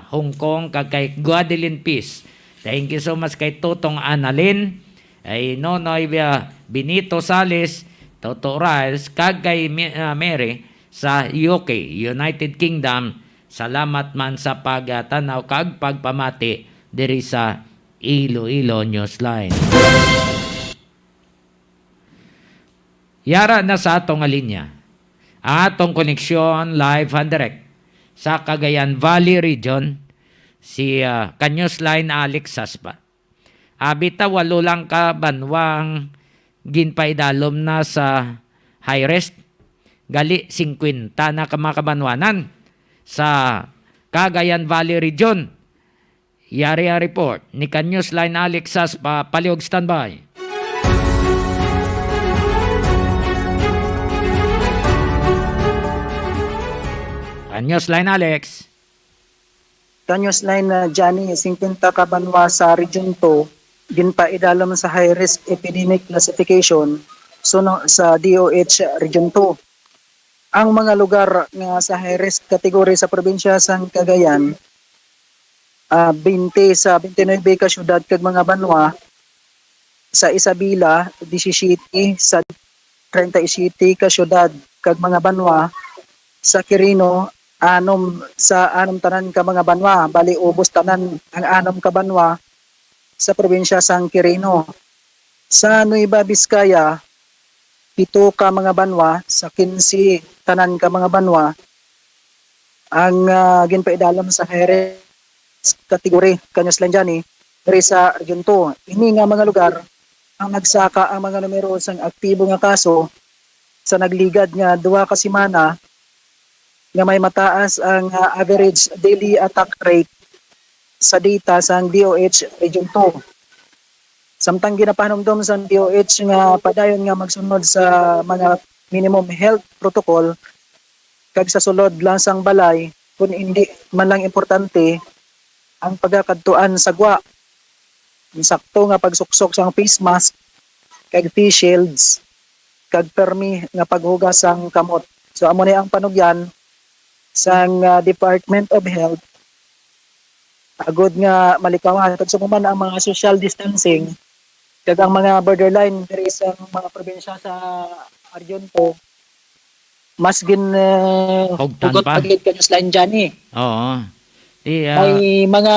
Hong Kong, kag kay Guadeline Peace. Thank you so much kay Totong Annalyn, kay Nonoy, ah, Benito Sales, Toto Riles, kag kay Mi-, ah, Mary sa U K, United Kingdom. Salamat man sa pagtanaw kag pagpamati diri sa Iloilo Newsline. Yara na sa ato nga linya ang atong koneksyon live and direct sa Cagayan Valley Region, si, ah, ka-Newsline Alex Saspa. Abi ta, walo lang ka banwa ang ginpaidalom na sa high risk. Gali, singkwenta na ka mga kabanwanan sa Cagayan Valley Region. Yari ang report ni ka-Newsline Alex Saspa, palihog standby. Ka-Newsline Alex. Ka-Newsline, ah, Johnny, singkwenta ka banwa sa Region two ginpaidalom sa high risk epidemic classification suno sa D O H Region two. Ang mga lugar nga sa high risk category sa probinsya sang Cagayan, ah, twenty sa twenty-nine ka syudad kag mga banwa, sa Isabela, disisiyete, sa treinta y siete ka syudad kag mga banwa, sa Quirino, anom sa anom tanan ka mga banwa, bali ubos tanan ang anom ka banwa sa probinsya sang Quirino. Sa Nueva Vizcaya, pito ka mga banwa sa quince tanan ka mga banwa ang, ah, ginpaidalom sa high risk category, ka-Newsline Johnny, diri sa Region two. Ini nga mga lugar ang nagsaka ang mga numero sang aktibo nga kaso sa nagligad nga duha ka semana, nga may mataas ang, ah, average daily attack rate sa data sang D O H Region two. Samtang ginapahanumdom sang D O H nga padayon nga magsunod sa mga minimum health protocol kag sa sulod lang sang balay, kun hindi man lang importante ang pagakadtuan sa gwa, ang sakto nga pagsuksok sang face mask kag face shields, kag permi nga paghugas sang kamot. So, amo ni ang panugyan sang, ah, Department of Health agod nga malikawan kag sumuman ang mga social distancing kag ang mga borderline diri sa mga probinsya sa Argento mas gin, ah, Hugtan hugot pa. pa gid kanyo sa Johnny. Oo. Di, ah, May mga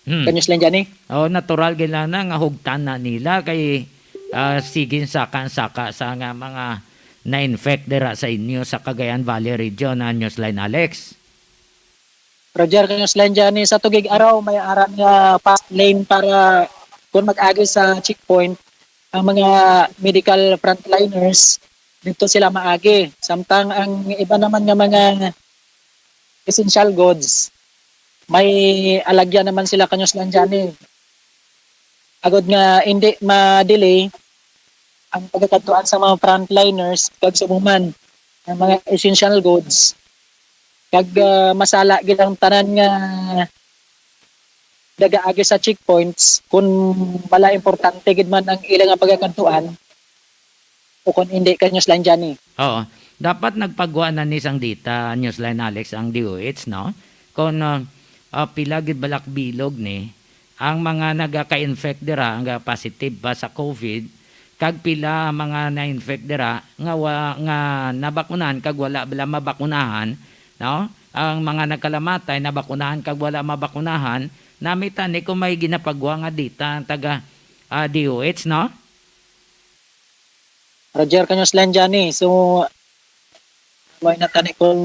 Hmm. Kanyo sila, Johnny? Oh, natural gid lang na nga hugtan na nila kay, ah, sige saka-saka sa nga mga na-infect dira sa inyo sa Cagayan Valley region, ah, Newsline Alex. Roger, kanyo sila, Johnny, sa tugig araw may aran nga fast lane para kung mag-agi sa checkpoint ang mga medical frontliners dito sila maagi. Samtang ang iba naman nga mga essential goods, may alagyan naman sila kanyo sila, Johnny. Agod nga hindi ma-delay ang pagkakadtuan sa mga frontliners kag subong man ang mga essential goods. Kag, ah, masala gid ang tanan nga nagaagi sa checkpoints kung wala importante gid man ang ila nga pagkakadtuan o kung hindi kanyo sila, Johnny. Oo. Dapat nagpagwa na ni sang data, Newsline Alex, ang D O H, no? Kung, ah, ah, pila gid balak bilog ni ang mga nagaka-infect dira nga positive pa sa COVID, kag pila ang mga na-infect dira nga wa-, nga nabakunahan kag wala bala mabakunahan, no? Ang mga nagkalamatay nabakunahan kag wala mabakunahan, namita ni kung may ginapagwa nga data ang taga, ah, D O H, no? Roger, kanyo sila, Johnny. So, may natani kung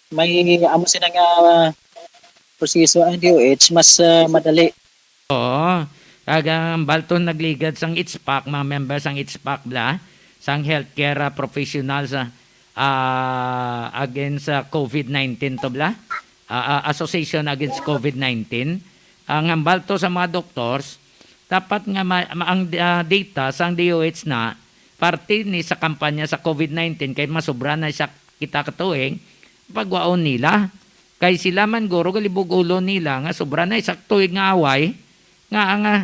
may amo sila nga proseso ang D O H, mas, ah, madali. Oo. Kag ang Balton nagligad sang HPAC, mga member sang HPAC bla, sang healthcare, ah, professionals, ah, ah, against sa COVID nineteen to bla, ah, ah, Association Against COVID nineteen. Ang hambalto sa mga doctors, dapat nga ma-, ma-, ang, ah, data sang D O H na parte ni sa kampanya sa COVID nineteen kay masubra na siya kita ka tuig, pagwaon nila. Kay sila man guro galibog ulo nila nga sobra na isa ka tuig nga away, nga ang, ah,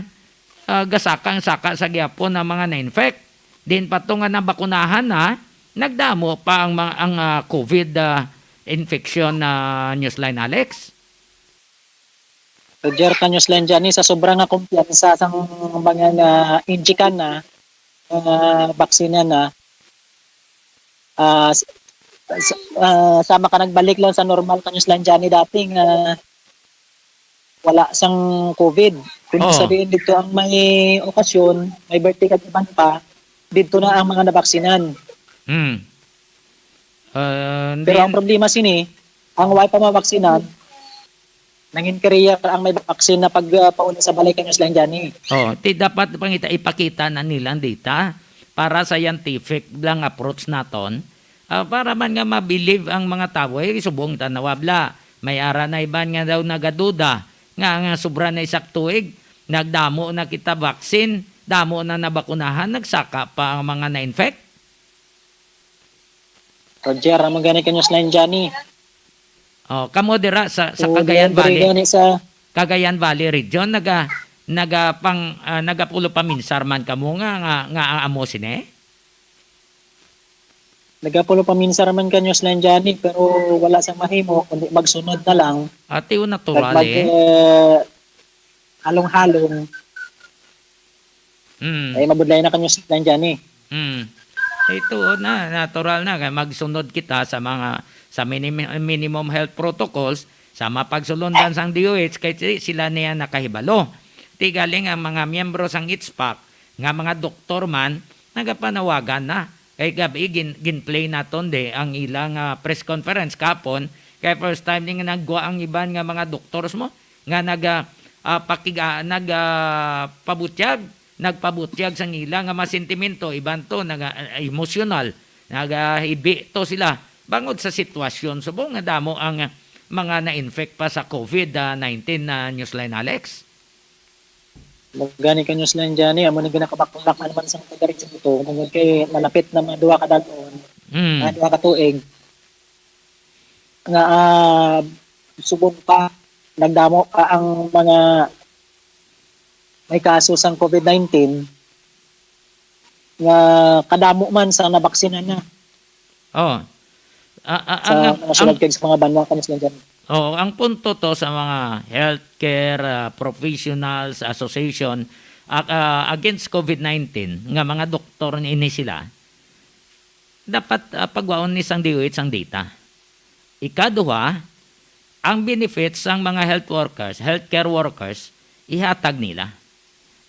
ah, gasaka ang saka sa gihapon ang mga na-infect. Din pa to nga nabakunahan na, nagdamo pa ang mga, ang, ah, COVID, ah, infection na, Newsline Alex. Roger, kanyo sila, Johnny, sa sobra nga kumpiyansa sang mga na-injikan na, ah, baksina na, ah, s-, s-, ah, sama ka nagbalik lang sa normal kanyo sila, Johnny, dati nga wala sang COVID. Kung Oo. sabihin dito ang may okasyon, may birthday kag iban pa, dito na ang mga nabaksinan. Hmm. Ah, Pero ang hindi problema sini, ang wala pa mabaksinan, nangin kariya ang may baksin na pag, ah, pauli sa balay kanyo sila, Johnny. Oh, ti dapat pangita, ipakita na nila ang data para scientific lang approach naton. Ah, para man nga ma-believe ang mga tawo, eh, subong tanawa bla. May ara na iban nga daw nagaduda nga ang sobra na isa ka tuig, nagdamo na kita vaccine, damo na nabakunahan, nagsaka pa ang mga na-infect. Roger, amo gani kanyo sila, Johnny. Oh, kamo dira sa, sa So, Cagayan diyan diri Valley. gani sa Cagayan Valley region, naga, naga pang, ah, nagapulo paminsar man kamo nga, nga, nga amo sini? Nagapulo paminsar man kanyo sila, Johnny, pero wala sang mahimo, kundi magsunod na lang. Ate, o natural Kag mag, eh. eh, halong-halong. Mm. Ay, mabudlay na kanyo sila, Johnny. Mm. Ito na, natural na kay magsunod kita sa mga, sa minim-, minimum health protocols sa mapagsulundan sang D O H kay si-, sila niya nakahibalo. Ti galing ang mga miyembro sang HPAC nga mga doktor man nagapanawagan na. Kay gabi gin-, gin-play naton di ang ilang, ah, press conference kapon. Kay first time ni nga nagwa ang iban nga mga doctors mo nga naga, ah, pakig-, ah, nag, ah, pabutyag, nagpabutyag sang ila nga mga sentimento, iban to naga, ah, emosyonal, nagahibi to sila bangod sa sitwasyon. Subong nga damo ang, ah, mga na-infect pa sa COVID nineteen na Newsline, Alex. Gani kanyo sila, Johnny, amo ni ginakabaklak na naman sa taga-region ito, tungod kay malapit na mga duha ka dal-on, Mm. ah, duha ka tuig, nga, ah, subong pa, nagdamo pa ang mga may kaso sang COVID nineteen, nga kadamo man sa nabaksina na Oh. A-, a-, sa ang, mga ang, syudad kag sa mga banwa, Kanyos Lanjan. Oo, ang punto to sa mga healthcare, ah, professionals association, ah, ah, against COVID nineteen, nga mga doktor ini sila, dapat, ah, pagwaon ni sang D O H ang data. Ikaduha, ang benefits sang mga health workers, healthcare workers, ihatag nila.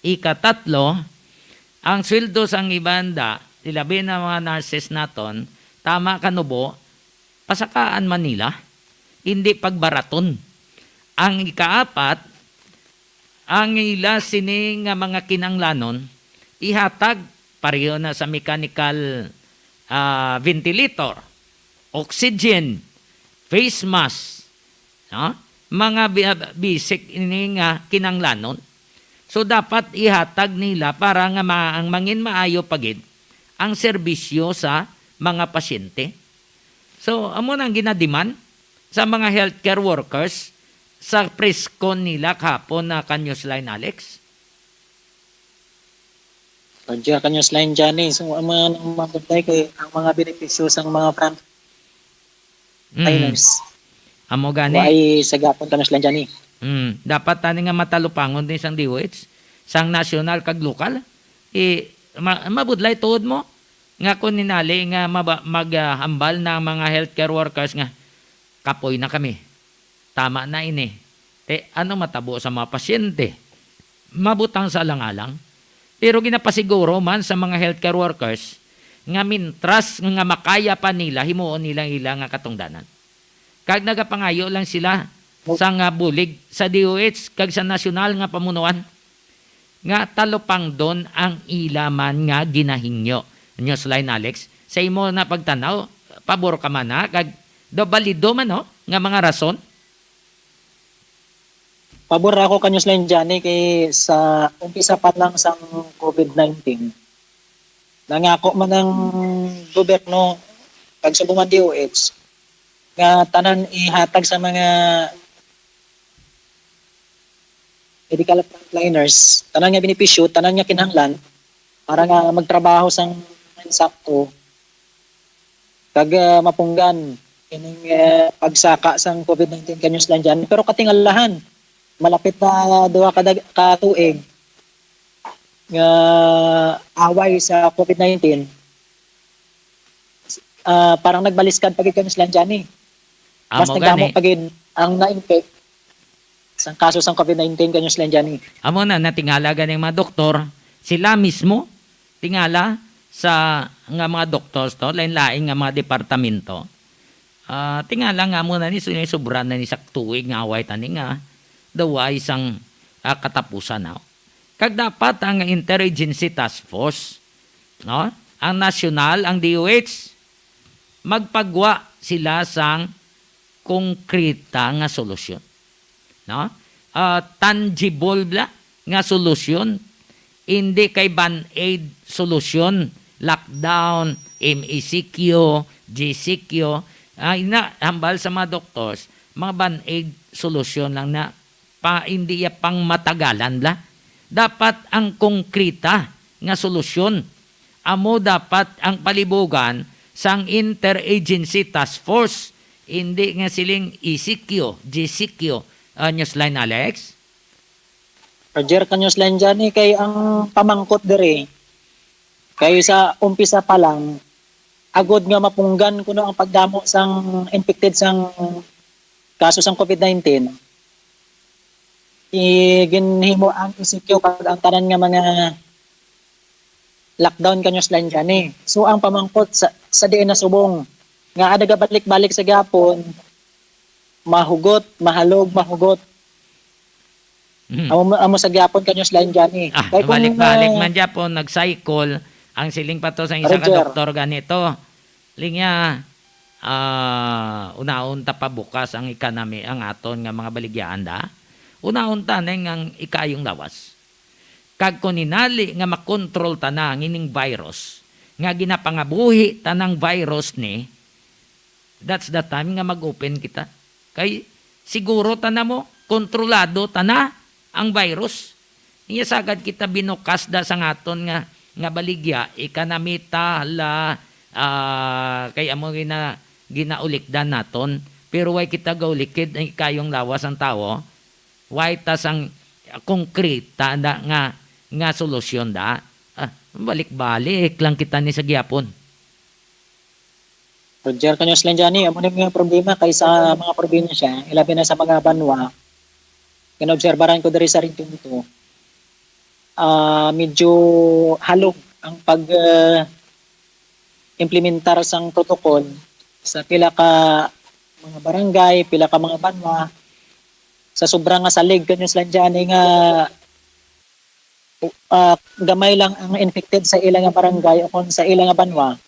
Ikatatlo, ang sweldo sang iban da, ilabi na mga nurses naton, tama kanubo, pasakaan man nila, hindi pagbaraton. Ang ikaapat, ang ila sini nga mga kinahanglanon ihatag pareho na sa mechanical, ah, ventilator, oxygen, face mask, no? Mga bi-, basic ini nga kinahanglanon. So, dapat ihatag nila para nga ma-, ang mangin maayo pa gid ang serbisyo sa mga pasyente. So, amo na ang ginadiman sa mga healthcare workers sa press con nila kahapon na Kanyos Line, Alex. Roger, Kanyos Line, Johnny. So, ang mga nang mabantay kay ang mga benepisyo sang mga front Mm. liners. Amo gani. Wa ay sa gapon, Kanyos Line, Johnny. Mm. Dapat tani nga matalupangon din sang D O H, sang nasyonal kag lokal. I, ma-, mabudlay tuod mo nga kung ninali nga maba-, mag, ah, hambal na ang mga healthcare workers nga, "Kapoy na kami. Tama na ini." Te, ano matabo sa mga pasyente? Mabutang sa alang-alang. Pero ginapasiguro man sa mga healthcare workers nga mintras nga makaya pa nila, himuon nila ila nga katungdanan. Kag nagapangayo lang sila sa nga bulig sa D O H kag sa nasyonal nga pamunuan nga talupangdon ang ila man nga ginahingyo. Newsline, Alex, sa imo na pagtanaw, pabor ka man na kag do balido man, no, nga mga rason? Pabor ako, Kanyos Line, Johnny, kay sa umpisa pa lang sang COVID nineteen, nangako man ang gobyerno kag subong ang D O H nga tanan ihatag sa mga medical frontliners, tanan nga benepisyo, tanan nga kinahanglan para nga magtrabaho sang insakto kag, ah, mapunggan ining, ah, pagsaka sang COVID nineteen, Kanyos Line, Johnny. Pero katingalahan, malapit na duha ka dag-, ka tuig nga away sa COVID nineteen, ah, parang nagbaliskad pa gid, Kanyos Line, Johnny. Mas Amo nagdamo gani. pa gid ang na-infect sang kaso sang COVID nineteen, Kanyos Line, Johnny. Amo na, natingala ganing mga doktor, sila mismo, tingala sa nga mga doctors to, lain-lain nga mga departamento. Ah, tingala nga amo na ni, su-, sobra na ni sa tuig nga away tani nga, daw ay sang, ah, katapusan na. Kag dapat ang Interagency Task Force, no? Ang nasyonal, ang D O H, magpagwa sila sang konkreta nga solusyon, no? Ah, tangible bala nga solusyon, hindi kay band-aid solusyon, lockdown, M E C Q, G C Q, ah, ina, hambal sa mga doctors, mga band-aid solusyon lang na pa, hindi ya pang matagalan la. Dapat ang konkreta nga solusyon. Amo dapat ang palibugan sang Interagency Task Force, hindi nga siling E C Q, G C Q, ah, Newsline, Alex? Roger, Kanyos Line, Johnny, kay ang pamangkot diri, kay sa umpisa pa lang, agod nga mapunggan kuno ang pagdamo sang infected sang kaso sang COVID nineteen, i-, ginhimo ang E C Q kag ang tanan nga mga lockdown, Kanyos Line, Johnny. So, ang pamangkot sa, sa diin nasubong, nga ada gabalik-balik sa gihapon, mahugot, mahalog, mahugot. Mm. Amo, amo sa gihapon, Kanyos Line, Johnny. Ah, kay kung, balik-balik ah, man gyapon, nag-cycle ang siling pa to sa isa ka Roger. doktor ganito. Linya, ah, unahon ta pa bukas ang economy, ang aton nga mga baligyaan da. Unahon ta ning ang ikaayong lawas. Kag kung ninali nga makontrol ta na ang ining virus, nga ginapangabuhi ta nang virus ni, that's the time nga mag-open kita. Kay siguro ta na mo, kontrolado ta na ang virus. Iya sagad kita binukas da sa ngaton nga nga baligya, ikanamita, hala, ah, kay amo gina-, ginaulikdan naton. Pero way kita gaulikid, ay kayong lawas ang tawo, way ta sang konkreta na nga, nga solusyon da. Ah, balik-balik lang kita ni sa gihapon. Roger, kanyo sila dyan eh. Amo na yung mga problema kay sa mga probinsya, ilabi na sa mga banwa. Kinaobserbaran ko diri sa Region two, ah, medyo halog ang pag, ah, implementar sang protocol sa pila ka mga barangay, pila ka mga banwa. Sa sobra nga salig kanyo sila dyan eh, nga, ah, gamay lang ang infected sa ila nga barangay o kung sa ila nga banwa,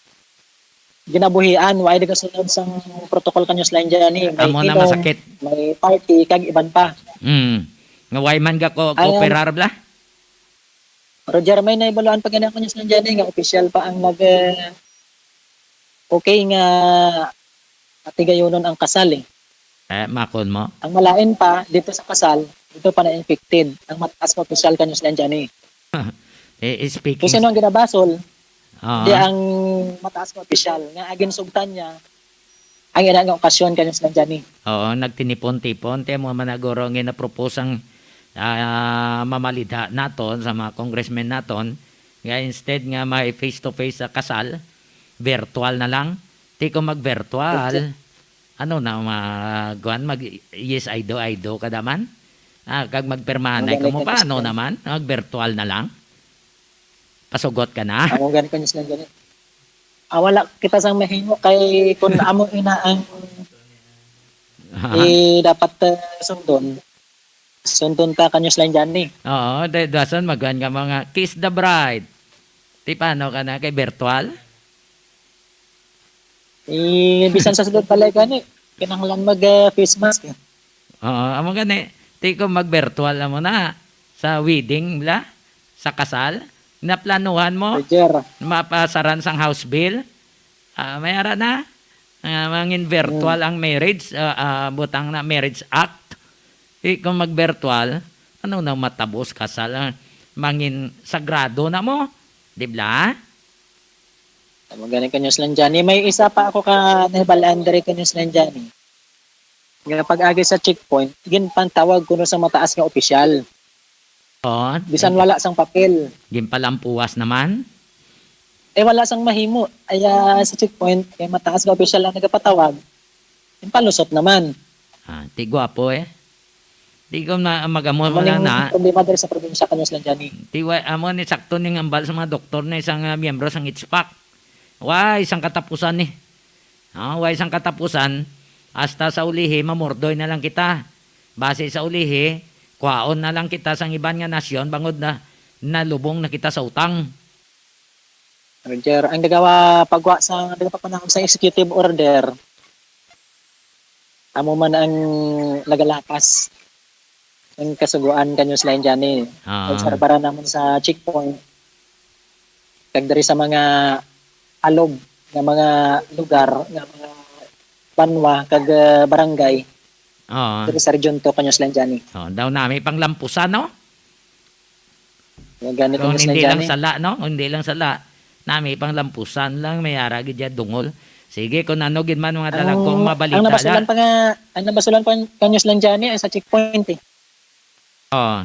ginabuhian, wa ay nagasunod sang protocol kanyo sila dyan eh. May Amo na ilong, masakit. May party, kag iban pa. Mm. Nga way man ga ko Ayan. Kooperar bla? Roger, may naibaluan pa gani ako niya sa dyan eh, nga official pa ang nag, eh, okay nga atigayonon ang kasal eh. Eh, makon mo? Ang malain pa, dito sa kasal, dito pa na-infected. Ang mataas nga official kanyo sila dyan eh. Eh, speaking Kung sino ang ginabasol, Oo. di ang mataas nga official. Nga agin sugtan niya, ang ina nga okasyon kanyo sila dyan eh. Oo, nagtinipon-tipon. Ti mo man naguro ang ginapropose ang, ah, mamalidha naton sa mga congressmen naton. Nga instead nga may face-to-face sa kasal, virtual na lang. Ti kung mag-virtual, Okay. ano na, ma-, kuwan, mag-, yes, I do, I do ka daman? Ah, kag magpirmahanay ka Magaling mo, ka pa, ano Christian. naman? Mag-virtual na lang? Pasugot ka na? Amo gani ko, Miss Langga, ni. Ah, wala kita sang mahimo kay kun amo ina ang Aha. i-, dapat, eh, sundon, sundon ta kanyo sila dyan, ni. Oo, da-, dason magkuhan ka mga kiss the bride. Ti paano ka na kay virtual? Eh, bisan sa sulod balay gani, kinahanglan mag, eh, face mask, eh. Oo, amo gani. Ti kung mag-virtual na mo na sa wedding, bla? Sa kasal? Naplanuhan mo? Roger. Mapasaran sang House Bill? Ah, may ara na? Ah, mangin virtual Hmm. ang marriage, ah, ah, butang na Marriage Act. Ti kung mag-virtual, ano na matabos kasal? Ah, mangin sagrado na mo? Di bla? Amo gani kanyo sila dyan. May isa pa ako ka nahibalaan diri kanyo sila dyan, eh. Nga pag-agi sa checkpoint, ginpantawag kuno sa mataas nga opisyal. Oo. Bisan wala sang papel. Ginpalampuwas naman? Eh, wala sang mahimo. Ay, ah, sa checkpoint, kay mataas nga opisyal ang nagapatawag. Ginpalusot naman. Ah, ti gwapo, eh. Ti ko na, mag-amo Amo mo lang ning na. problema diri sa probinsya kanyo sila dyan, eh. Ti wa-, amo ni sakto ning ambal sa mga doktor na isang, ah, miyembro sang HPAC. Wa, isang katapusan, eh. Ah, way sang katapusan, hasta sa ulihi, mamurdoy na lang kita. Basi sa ulihi, kwaon na lang kita sang iban nga nasyon, bangod na nalubong na kita sa utang. Roger, ang nagawa pagwa sa, nagapapanahon sa executive order, amo man ang nagalapas ang kasuguan kanyo sila dyan, eh. Ah. Obserbaran naman sa checkpoint. Kag diri sa mga alob nga mga lugar, nga mga banwa, kag, ah, barangay, Oo. diri sa Region two, kanyo sila dyan, eh. Oh, daw nami pang lampusan, no? Nga gani Kung kanyo sila hindi dyan, lang eh. sala, no? Kung hindi lang sala, nami pang lampusan lang, may ara gid dyan dungol. Sige, kung ano gid man mga Ang, dalag ko, ang mabalita basulan na. pa nga, ang nabasulan pa kanyo sila dyan, eh, sa checkpoint, eh. Oo.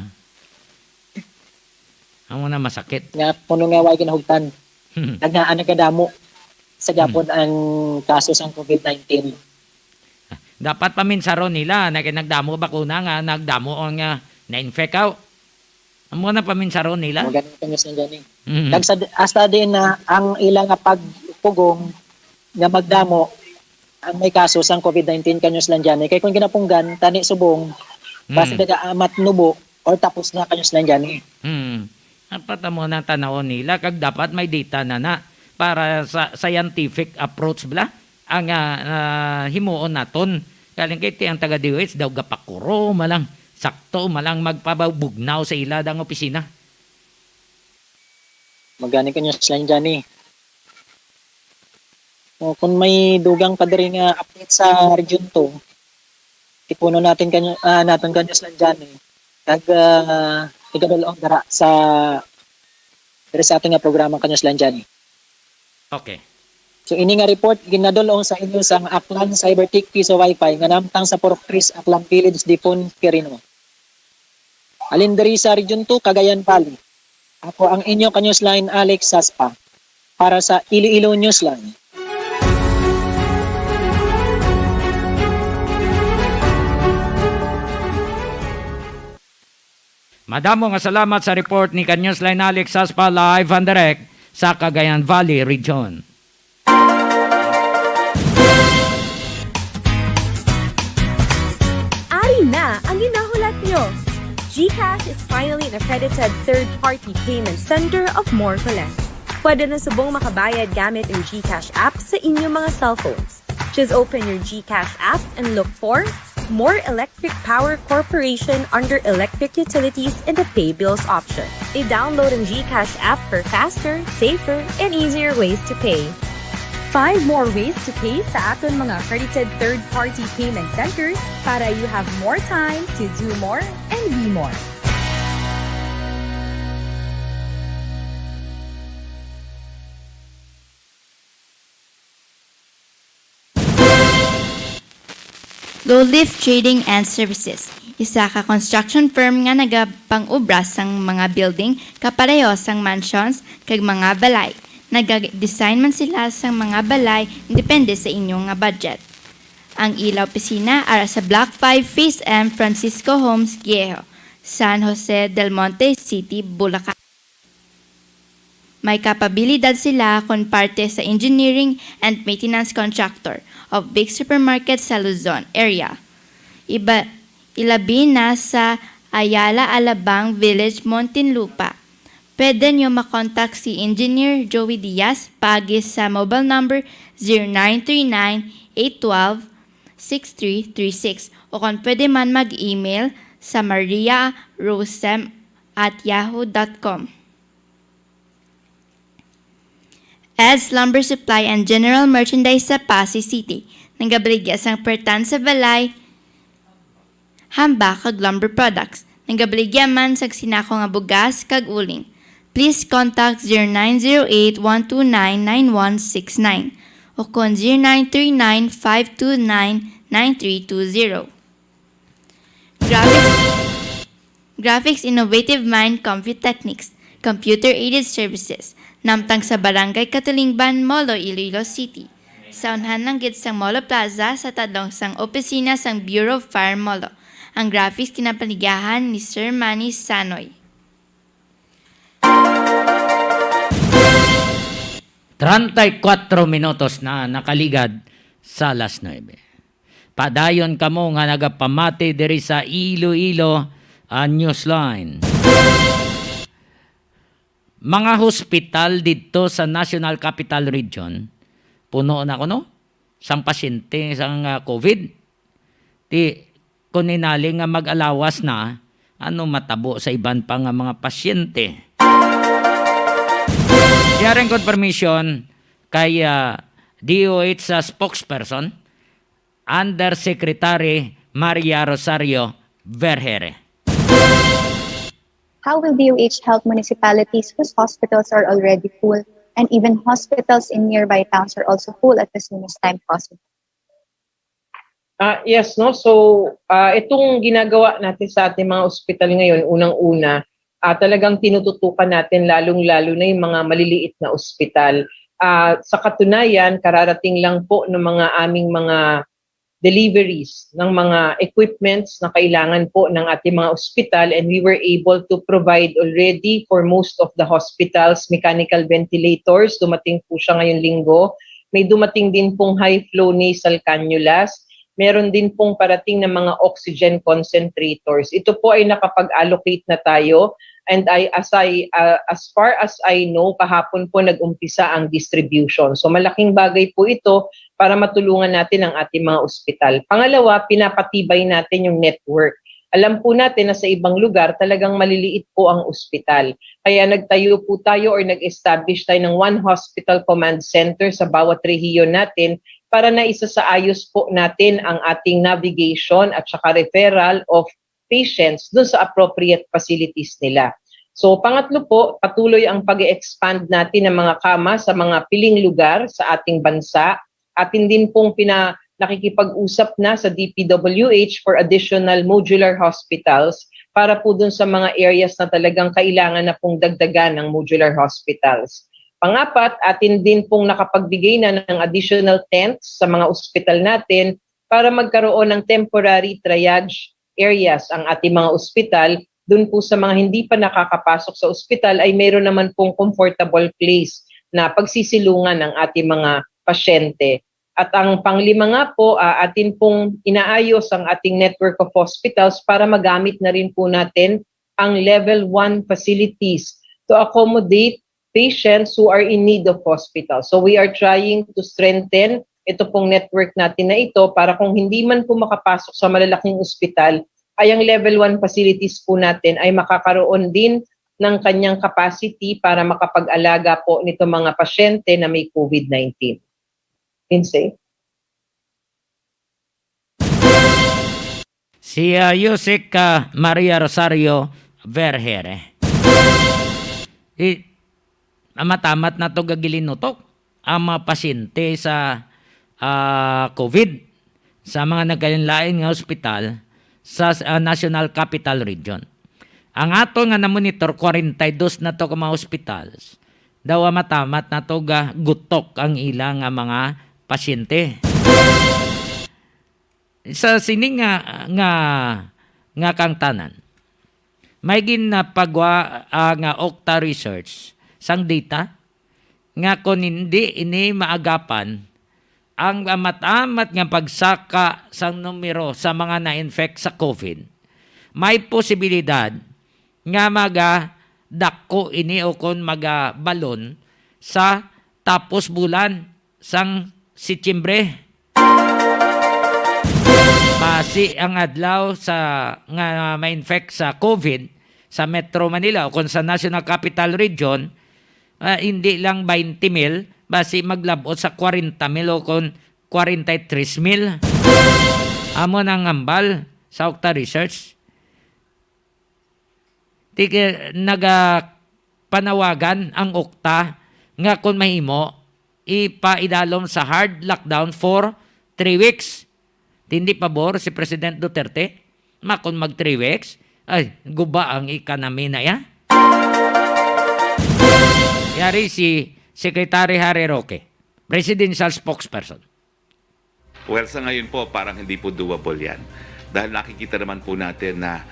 Amo na masakit. Nga puno nga way ginahugtan. Nagdaan, nagadamo sa Hmm. gapon ang kaso sang COVID nineteen. Dapat paminsaron nila na kay nagdamo bakuna nga nagdamo ang, ah, na-infect out. Amo na paminsaron nila. Amo gani ang news nga gani. Mhm. Kag sa, hasta din na ang ila nga pagpugong nga magdamo ang may kaso sang COVID nineteen kanyo sila dyan. Kay kung ginapunggan, tani subong, basi Mm. nagaamat nubo or tapos na kanyo sila dyan. Mm. Dapat amo na tanawon nila, kag dapat may data na na para sa scientific approach bala ang, ah, ah, himuon naton. Galing kay ti ang taga D O H daw gapakuro malang, sakto malang magpabugnaw sa ila dang opisina. Magani kanyo sila dyan, eh. O, kung may dugang pa diri nga update sa Region two, tipunon natin kanyo, ah, naton kanyo sila dyan, eh. Kag, ah, igadulong dara sa diri sa aton nga programa, Kanyos Lanjani. Okay. So ini nga report ginadul-ong sa inyo sang Aklan Cybertech Piso Wi-Fi nga namtang sa Purok Tres, Aklan Village, Dipon, Quirino. Halin diri sa Region two, Cagayan Valley. Ako ang inyo ka-newsline, Alex Saspa, para sa Iloilo Newsline. Madamo nga salamat sa report ni ka-newsline Alex Saspa, live and direct sa Cagayan Valley Region. Ari na ang ginahulat nyo! GCash is finally an accredited third-party payment center of More Collect. Pwede na subong makabayad gamit ang GCash app sa inyong mga cellphones. Just open your GCash app and look for More Electric Power Corporation under Electric Utilities in the Pay Bills option. I-download ang GCash app for faster, safer, and easier ways to pay. Find more ways to pay sa aton mga accredited third-party payment centers para you have more time to do more and be more. Lowlift Trading and Services, isa ka construction firm nga nagapang-obra sang mga building kapareho sang mansions kag mga balay. Nagadesign man sila sang mga balay, depende sa inyo nga budget. Ang ila opisina ara sa Block five, Phase M, Francisco Homes Viejo, San Jose del Monte City, Bulacan. May kapabilidad sila kon parte sa engineering and maintenance contractor of big supermarket sa Luzon area. Iba, ilabi na sa Ayala Alabang Village, Muntinlupa. Pwede nyo makontak si Engineer Joey Diaz paagi sa mobile number zero nine three nine, eight twelve, six three three six, o kon pwede man mag-email sa mariarosem at yahoo dot com. Ed's Lumber Supply and General Merchandise sa Passi City, nagabaligya sang pertan sa balay, hamba kag lumber products. Nagabaligya man sang sinako nga bugas kag uling. Please contact zero nine zero eight, one two nine, nine one six nine o kon zero nine three nine, five two nine, nine three two zero. Graphics, Graphics Innovative Mind Comfy Techniques, Computer Aided Services, namtang sa Barangay Catulingban, Molo, Iloilo City. Sa unhan lang gid sang Molo Plaza, sa tadlong sang opisina sang Bureau of Fire Molo. Ang graphics ginapaligahan ni Sir Manny Sanoy. Treinta y cuatro minutos na nakaligad sa alas nuebe. Padayon kamo nga nagapamati diri sa Iloilo, ah, Newsline. Mga hospital didto sa National Capital Region, puno na kuno sang pasyente sang, ah, COVID. Ti, kung inali nga mag-alawas na, ano matabo sa iban pa nga mga pasyente? Sharing confirmation kay, ah, D O H sa spokesperson, Undersecretary Maria Rosario Vergere. How will D O H help municipalities whose hospitals are already full and even hospitals in nearby towns are also full at the soonest time possible? Ah, yes, no? So, ah, itong ginagawa natin sa ating mga ospital ngayon, unang-una, ah, talagang tinututukan natin lalong-lalo na yung mga maliliit na ospital. Ah, sa katunayan, kararating lang po ng mga aming mga deliveries ng mga equipments na kailangan po ng ating mga ospital, and we were able to provide already for most of the hospitals mechanical ventilators. Dumating po siya ngayong linggo. May dumating din pong high flow nasal cannulas. Meron din pong parating na mga oxygen concentrators. Ito po ay nakapag-allocate na tayo, and I, as I, ah, as far as I know, kahapon po nag-umpisa ang distribution. So malaking bagay po ito para matulungan natin ang ating mga ospital. Pangalawa, pinapatibay natin yung network. Alam po natin na sa ibang lugar talagang maliliit po ang ospital. Kaya nagtayo po tayo or nag-establish tayo ng one hospital command center sa bawat rehiyon natin para naisasaayos po natin ang ating navigation at saka referral of patients dun sa appropriate facilities nila. So, pangatlo po, patuloy ang pag-expand natin ng mga kama sa mga piling lugar sa ating bansa. Atin din pong pina-, nakikipag-usap na sa D P W H for additional modular hospitals para po dun sa mga areas na talagang kailangan na pong dagdagan ng modular hospitals. Pangapat, atin din pong nakapagbigay na ng additional tents sa mga ospital natin para magkaroon ng temporary triage areas ang ating mga ospital. Dun po sa mga hindi pa nakakapasok sa ospital ay mayroon naman pong comfortable place na pagsisilungan ng ating mga pasyente. At ang panglima nga po, ah, atin pong inaayos ang ating network of hospitals para magamit na rin po natin ang level one facilities to accommodate patients who are in need of hospital. So we are trying to strengthen ito pong network natin na ito para kung hindi man po makapasok sa malalaking ospital, ay ang level one facilities po natin ay makakaroon din ng kanyang capacity para makapag-alaga po nito mga pasyente na may COVID nineteen. Lindsay? Si, ah, Yusek, ah, Maria Rosario Vergere. I-, amat-amat na to gagilinutok ang mga pasyente sa, ah, COVID sa mga nagkalain-lain nga ospital sa, ah, National Capital Region. Ang ato nga na-monitor, kwarenta y dos na to ka mga ospitals, daw amat-amat na to ga gutok ang ila nga mga pasyente. Sa sini nga, nga, nga kangtanan, may ginapagwa, ah, nga Okta Research sang data nga kon hindi ini maagapan ang amat-amat nga pagsaka sang numero sa mga na-infect sa COVID, may posibilidad nga magadako ini o kon magabalon sa tapos bulan sang Setyembre. Basi ang adlaw sa, nga ma-infect sa COVID sa Metro Manila o kon sa National Capital Region, ah, hindi lang twenty mil, basi maglab-ot sa kwarenta mil o kon kwarenta y tres mil. Amo na ang hambal sa Okta Research. Ti-, nagapanawagan ang Okta nga kon mahimo, ipaidalom sa hard lockdown for three weeks. Ti hindi pabor si President Duterte? Ma, kon mag three weeks, ay, guba ang economy na ya. Yari si Secretary Harry Roque, presidential spokesperson. Well, sa ngayon po, parang hindi po doable yan. Dahil nakikita naman po natin na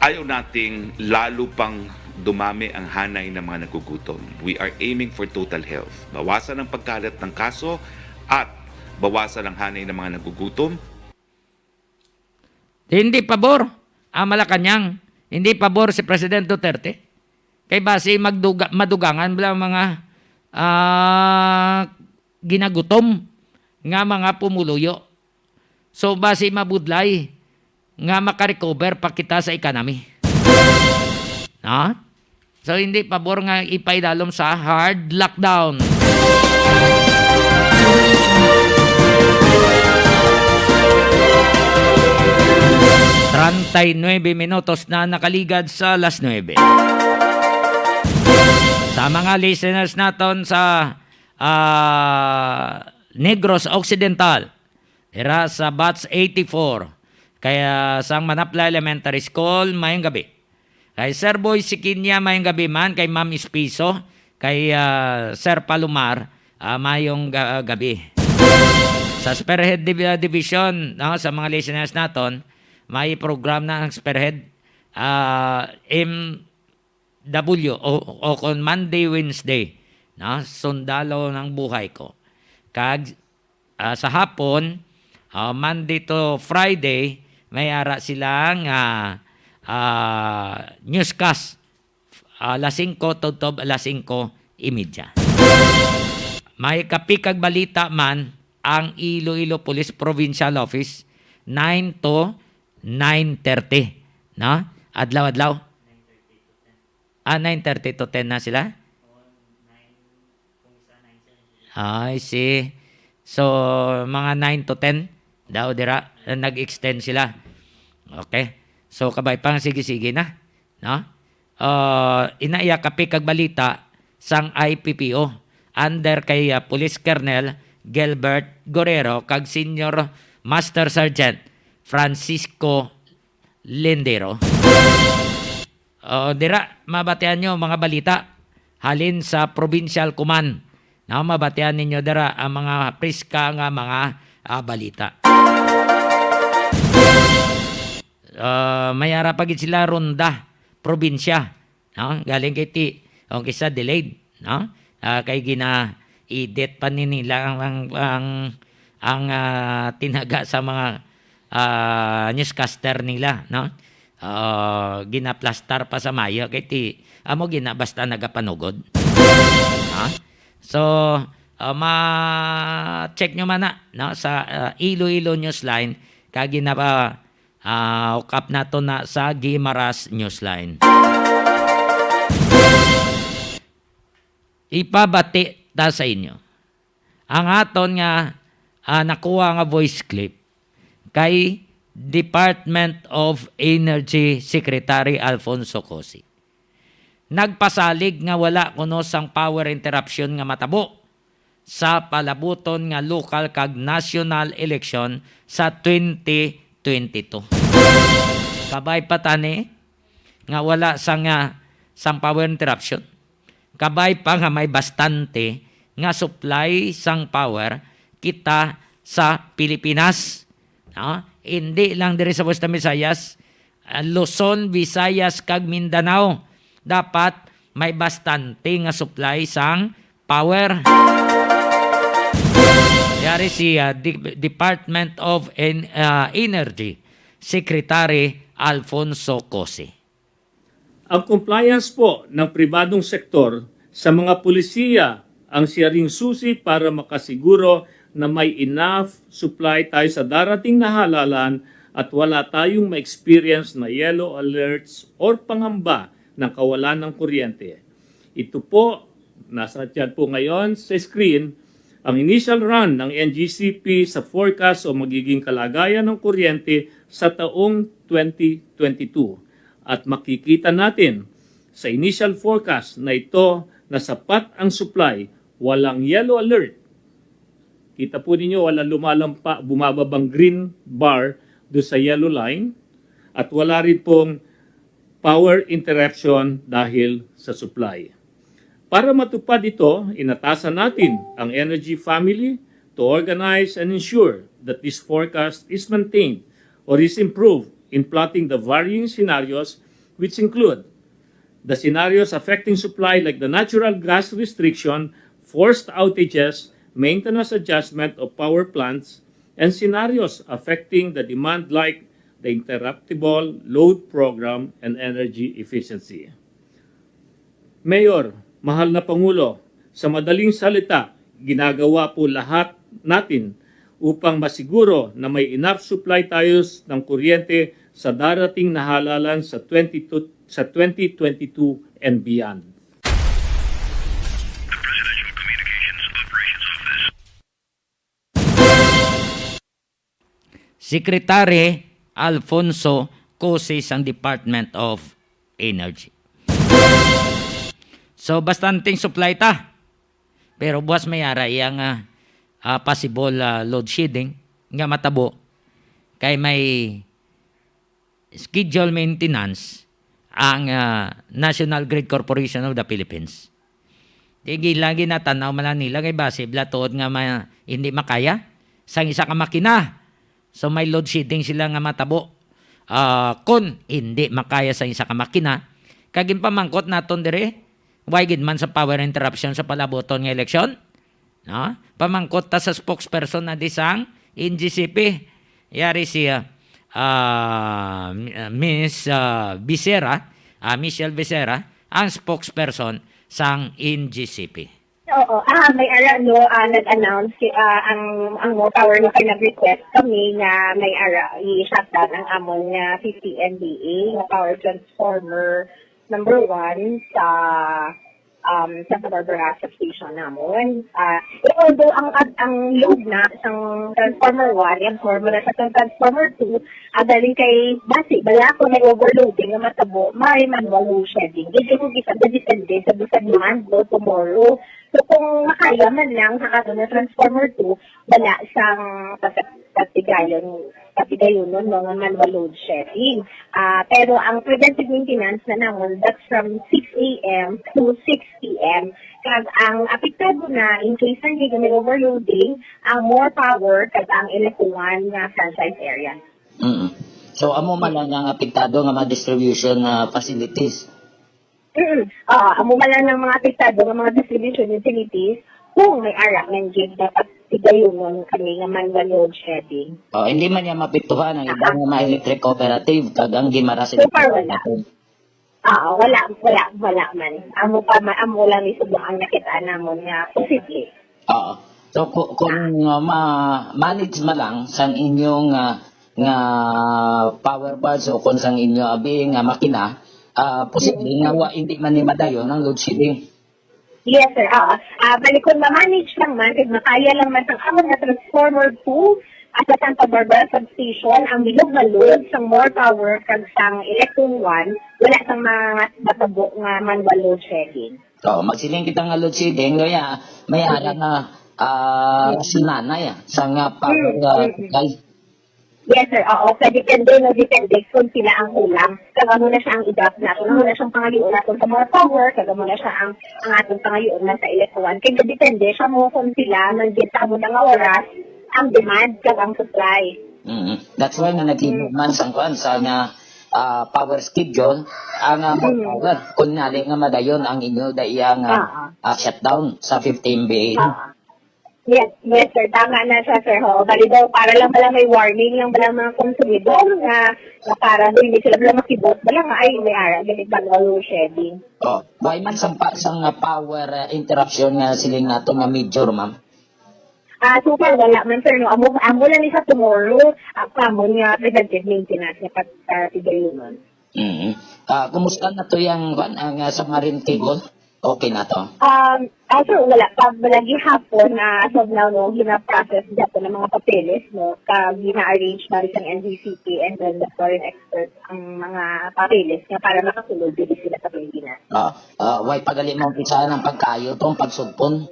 ayaw nating lalo pang dumami ang hanay ng mga nagugutom. We are aiming for total health. Bawasan ang pagkalat ng kaso at bawasan ang hanay ng mga nagugutom. Hindi pabor ang Malacañang. Hindi pabor si President Duterte. Kay basi magduga, madugangan bala ang mga, ah, ginagutom nga mga pumuluyo. So, basi mabudlay nga makarecover pa kita sa economy. No? So, hindi pabor nga ipaidalom sa hard lockdown. Treinta y nueve minutos na nakaligad sa alas nuebe. Sa mga listeners naton sa, ah, Negros Occidental, dira sa Batch eighty-four, kaya sang Manapla Elementary School, mayong gabi. Kay Sir Boy Sikinya, mayong gabi man. Kay Ma'am Espiso, kay, ah, Sir Palomar, ah, mayong ga-, gabi. Sa Spearhead Div-, ah, Division, no, sa mga listeners naton, may program na ang Spearhead, ah, M W o, o kon Monday, Wednesday, no, Sundalo ng Buhay Ko. Kag, ah, sa hapon, ah, Monday to Friday, may ara sila nga, ah, newscast, ah, alas singko tubtob alas singko y media. May kape kag balita man ang Iloilo Police Provincial Office, nine to nine thirty, no? Adlaw-adlaw. Ah, nine thirty to ten na sila? I see. So, mga nine to ten daw dira, eh, nag-extend sila. Okay. So, kabay pa nga sige-sige na, no? ah, ina iya kape kag balita sang I P P O under kay, ah, Police Colonel Gilbert Guerrero kag Senior Master Sergeant Francisco Lindero. Oh, dira, mabatian nyo mga balita halin sa Provincial Command. No, mabatian ninyo dira ang mga priska nga mga, ah, balita. Ah, may ara pa gid sila ronda probinsya, no? Galing kay ti, o kisa delayed, no? Ah, kay gina-edit pa ni nila ang, ang, ang, ang, ah, tinaga sa mga, ah, newscaster nila, no? Ah, ginaplastar pa sa mayo kay ti amo gina basta nagapanugod. Ha? So, ah, ma-check nyo man na, no, sa, ah, Iloilo Newsline kag ginapa, ah, hook up nato na sa Guimaras Newsline. Ipabati ta sa inyo ang aton nga, ah, nakuha nga voice clip kay Department of Energy Secretary Alfonso Cosi. Nagpasalig nga wala kuno sang power interruption nga matabo sa palabuton nga lokal kag national election sa twenty twenty-two. Kabay pa tani nga wala sang, ah, sang power interruption. Kabay pa nga may bastante nga supply sang power kita sa Pilipinas, no? Hindi lang diri sa Western Visayas, ah, Luzon, Visayas, kag Mindanao. Dapat may bastante nga supply sang power. Yari si, ah, De-, Department of En-, ah, Energy Secretary Alfonso Cosi. Ang compliance po ng pribadong sektor sa mga polisiya ang siyaring susi para makasiguro na may enough supply tayo sa darating na halalan at wala tayong ma-experience na yellow alerts or pangamba ng kawalan ng kuryente. Ito po, nasa dyan po ngayon sa screen, ang initial run ng N G C P sa forecast o magiging kalagayan ng kuryente sa taong twenty twenty-two. At makikita natin sa initial forecast na ito na sapat ang supply, walang yellow alert. Kita po ninyo, wala lumalampa, bumababang green bar do sa yellow line, at wala rin pong power interruption dahil sa supply. Para matupad ito, inatasan natin ang energy family to organize and ensure that this forecast is maintained or is improved in plotting the varying scenarios, which include the scenarios affecting supply like the natural gas restriction, forced outages, maintenance adjustment of power plants, and scenarios affecting the demand like the interruptible load program and energy efficiency. Mayor, mahal na Pangulo, sa madaling salita, ginagawa po lahat natin upang masiguro na may enough supply tayo s-, ng kuryente sa darating na halalan sa twenty-two, sa twenty twenty-two and beyond. Secretary Alfonso Cosi sang Department of Energy. So, bastanteng supply ta. Pero buwas may ara iya nga, ah, possible, ah, load shedding nga matabo kay may schedule maintenance ang, ah, National Grid Corporation of the Philippines. Di gi-, lagi natanaw man lang nila kay basi bala tuod nga ma-, hindi makaya sang isa ka makina. So, may load shedding sila nga matabo, ah, kon hindi makaya sang isa ka makina. Kag ginpamangkot naton diri, why gid man sa power interruption sa palabuton nga eleksyon? No? Pamangkot ta sa spokesperson na di sang N G C P. Yari si, ah, ah, Mi-, ah, Miss, ah, Becerra, ah, Michelle Becerra, ang spokesperson sang N G C P. Oo, ah, may ara, no, ah, nag-announce si, ah, ang, ang mo power na nag-request kami nga may ara i-shutdown ang amon nga fifty M V A nga power transformer number one sa, um, sa Barbara substation namon. Ah, although ang, ang, ang load na sang transformer one, i-absorb mo na sa transformer two, ah, galing kay basi, bala kung may overloading nga matabo, may manual load shedding. Dili ko gisa, depende sa bisan man, no, tomorrow. So, kung makaya man lang sa karon nga transformer two, wala sang pag-, pagtigayon, pagtigayonon, no, nga manual load shedding. Ah, pero ang preventive maintenance na namon, that's from six a m to six p m. Kag ang apektado na, in case na hindi may overloading, ang Moore Power kag ang Electron nga franchise area. Mm. So, amo man lang ang apektado nga mga distribution, ah, facilities. Mm. Ah, amo man lang ang mga apektado nga mga distribution utilities kung may ara man gid dapat tigayonon kami nga manual load shedding. Oh, hindi man niya mapituhan ang iba nga mga electric cooperative kag ang Guimaras. So far, wala. Ah, wala, wala, wala man. Amo pa ma-, amo lang ni subong ang nakita namon nga posible. Oo. So ku-, kung uh, ma-manage man lang sang inyong uh, nga power pads o kung sang inyo abi nga makina, ah, posible nga wa, hindi man ni madayon ang load shedding. Yes, sir. Oo. Ah, bali kung ma-manage lang man, kag makaya lang man sang amon nga transformer two, at sa Santa Barbara Substation, ang bilog nga load sang Moore Power kag sang Electron one, wala sang mga matabo nga manual load shedding. So, magsiling kita nga load shedding, kaya may ara nga ah, rasyonanay ah, sa nga power Mm, ah, mm. Supply. Yes, sir. Oo, sa depende, no, depende kung sila ang kulang. Kag amo na siya ang idap nato, amo na siyang pangayoon nato sa Moore Power, kag amo na siya ang, ang atong pangayoon na sa Electron. Kay depende siya mo kung sila, nang gitabo na nga oras, ang demand, kag ang supply. Mm. That's why nga naghimo man sang kuan sa nga ah, power schedule ang ah, Moore Mm. Power. Kung nali nga madayon ang inyo daiya nga Ah, ah. ah, shutdown sa fifteen B A. Ah. Yes, yes, sir. Tama na siya, sir. Ho. Bali daw, para lang pala may warning lang pala mga konsumidor nga, nga para daw hindi sila pala makibot. Wala nga, ay, may ara, ganit ba, load shedding. Oh, why man sang pa sang ah, power ah, interruption nga siling nato nga major, ma'am? Ah, so far, wala man, sir. No? Amo, amo lang ni sa tomorrow, ah, kamo nga preventive maintenance nga pag uh, tigayonon. Mm. Ah, kumusta na to yung kuan, ang ah, submarine cable? Okay na to. Um, also, wala pa, wala gihapon na as of now, no, gina-process gihapon ang mga papeles, no, kag gina-arrange na rin ng N D C P and then the foreign experts ang mga papeles nga para makasulod dito sila sa Pilipinas. Ah, ah, why pagali mo umpisahan ang pagkayo tong pagsugpon?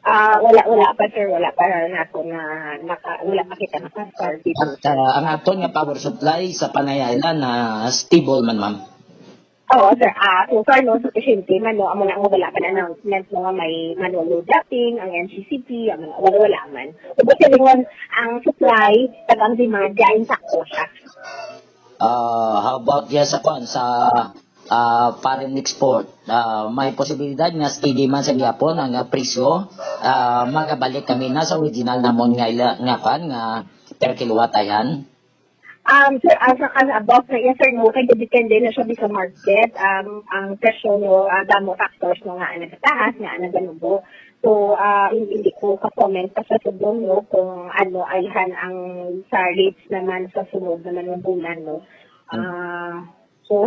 Ah, wala, wala pa, sir, wala pa nato na naka, wala pa kita naka-start dito. At ah, ang aton nga power supply sa Panay Island na stable man, ma'am. Oo, sir. Ah, so far, no, sufficiente man, no, amo na nga wala pa na announcement, no, nga may manual load dropping, ang N C C P, ang mga, wala, wala man. Ubos sa lingon, ang supply, kag ang demand, diyan sakto siya. Ah, how about diya sa kuan, sa ah, foreign export? Ah, may posibilidad nga steady man sa gihapon ang ah, presyo. Ah, magabalik kami na sa original namon nga ila, nga kuan, nga per kilowatt ayhan. Um, sir, as, as about na, yes, sir, no, kay depende na siya sa market. Um, ang presyo, no, ah, damo factors, no, nga ang nagataas, nga ang naganubo. So, ah, hindi, hindi ko ka-comment pa sa subong, no, kung ano ayhan ang sa rates naman sa sunod naman ng bulan, no. Ah, so,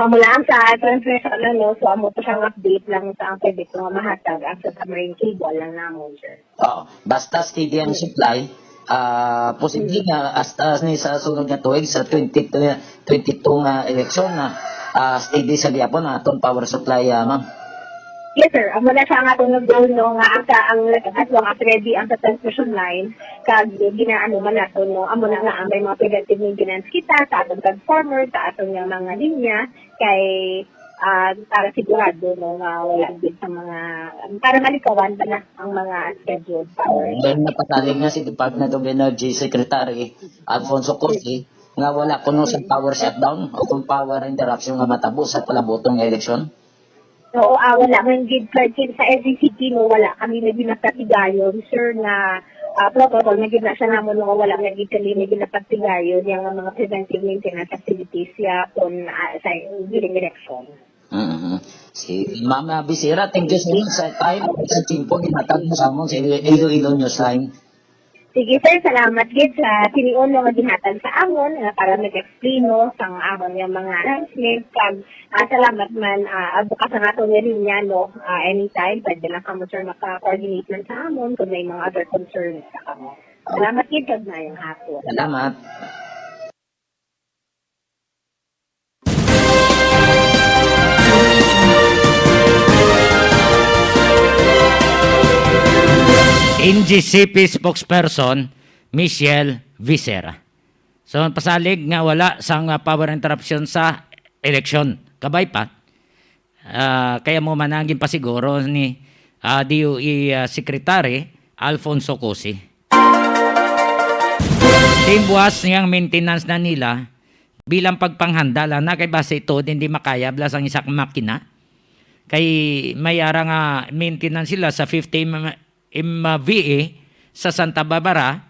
amo lang sa transmission, ano, so, amo to siyang update lang sa ang pwede ko nga mahatag ang sa submarine cable lang namon, sir. Oo. Basta steady ang supply, ah, posible nga hasta ni sa sunod nga tuig sa twenty twenty-two nga eleksyon na ah, steady sa gihapon ang atong power supply, ah, ma'am. Yes, sir. Amo na siya ang atong goal, no, nga ang sa, ang, as long as ready ang sa transmission line, kag ginaano man nato, no, amo na nga ang may mga preventive maintenance kita sa atong transformer, sa atong nga mga linya, kay ah, para sigurado, no, nga wala gid sa mga, para malikawan ba na ang mga scheduled power. Then napasalig na si Department of Energy Secretary Alfonso Corsi nga wala kuno sa power shutdown o kung power interruption nga matabo sa palabutong nga eleksyon. Oo, ah, wala man gid, sir, sa N C C P, no, wala kami na ginapatigayon, sir, nga ah, protocol na gid na siya namon, no, wala na gid kami na ginapatigayon yung mga preventive maintenance activities ya kung ah, sa during election. Mhm. Si Ma'am Bisera, thank you so much sa time, sa tiempo ginhatag mo sa amon sa Ilo- Iloilo Newsline. Sige, sir, salamat gid sa siniuno nga gihatag sa amon nga para mag-explain, no, sang amon nga mga announcement. Kag, ah, salamat man, ah, bukas ang aton nga linya, no. Ah, anytime, pwede lang kamo, sir, maka-coordinate man sa amon kung may mga other concerns sa kamo. Salamat gid, kag maayong hapon. Salamat. N G C P spokesperson Michelle Vicera. So, pasalig nga wala sang, ah, power interruption sa eleksyon. Kabay pa, ah, kaya mo man ang ginpasiguro ni, ah, D O E, ah, Secretary Alfonso Cusi. Timbuas niyang maintenance na nila bilang pagpanghanda lang na kay basi tuod hindi makayab lang sang isa ka makina. Kay may ara nga maintenance sila sa fifty M V A sa Santa Barbara,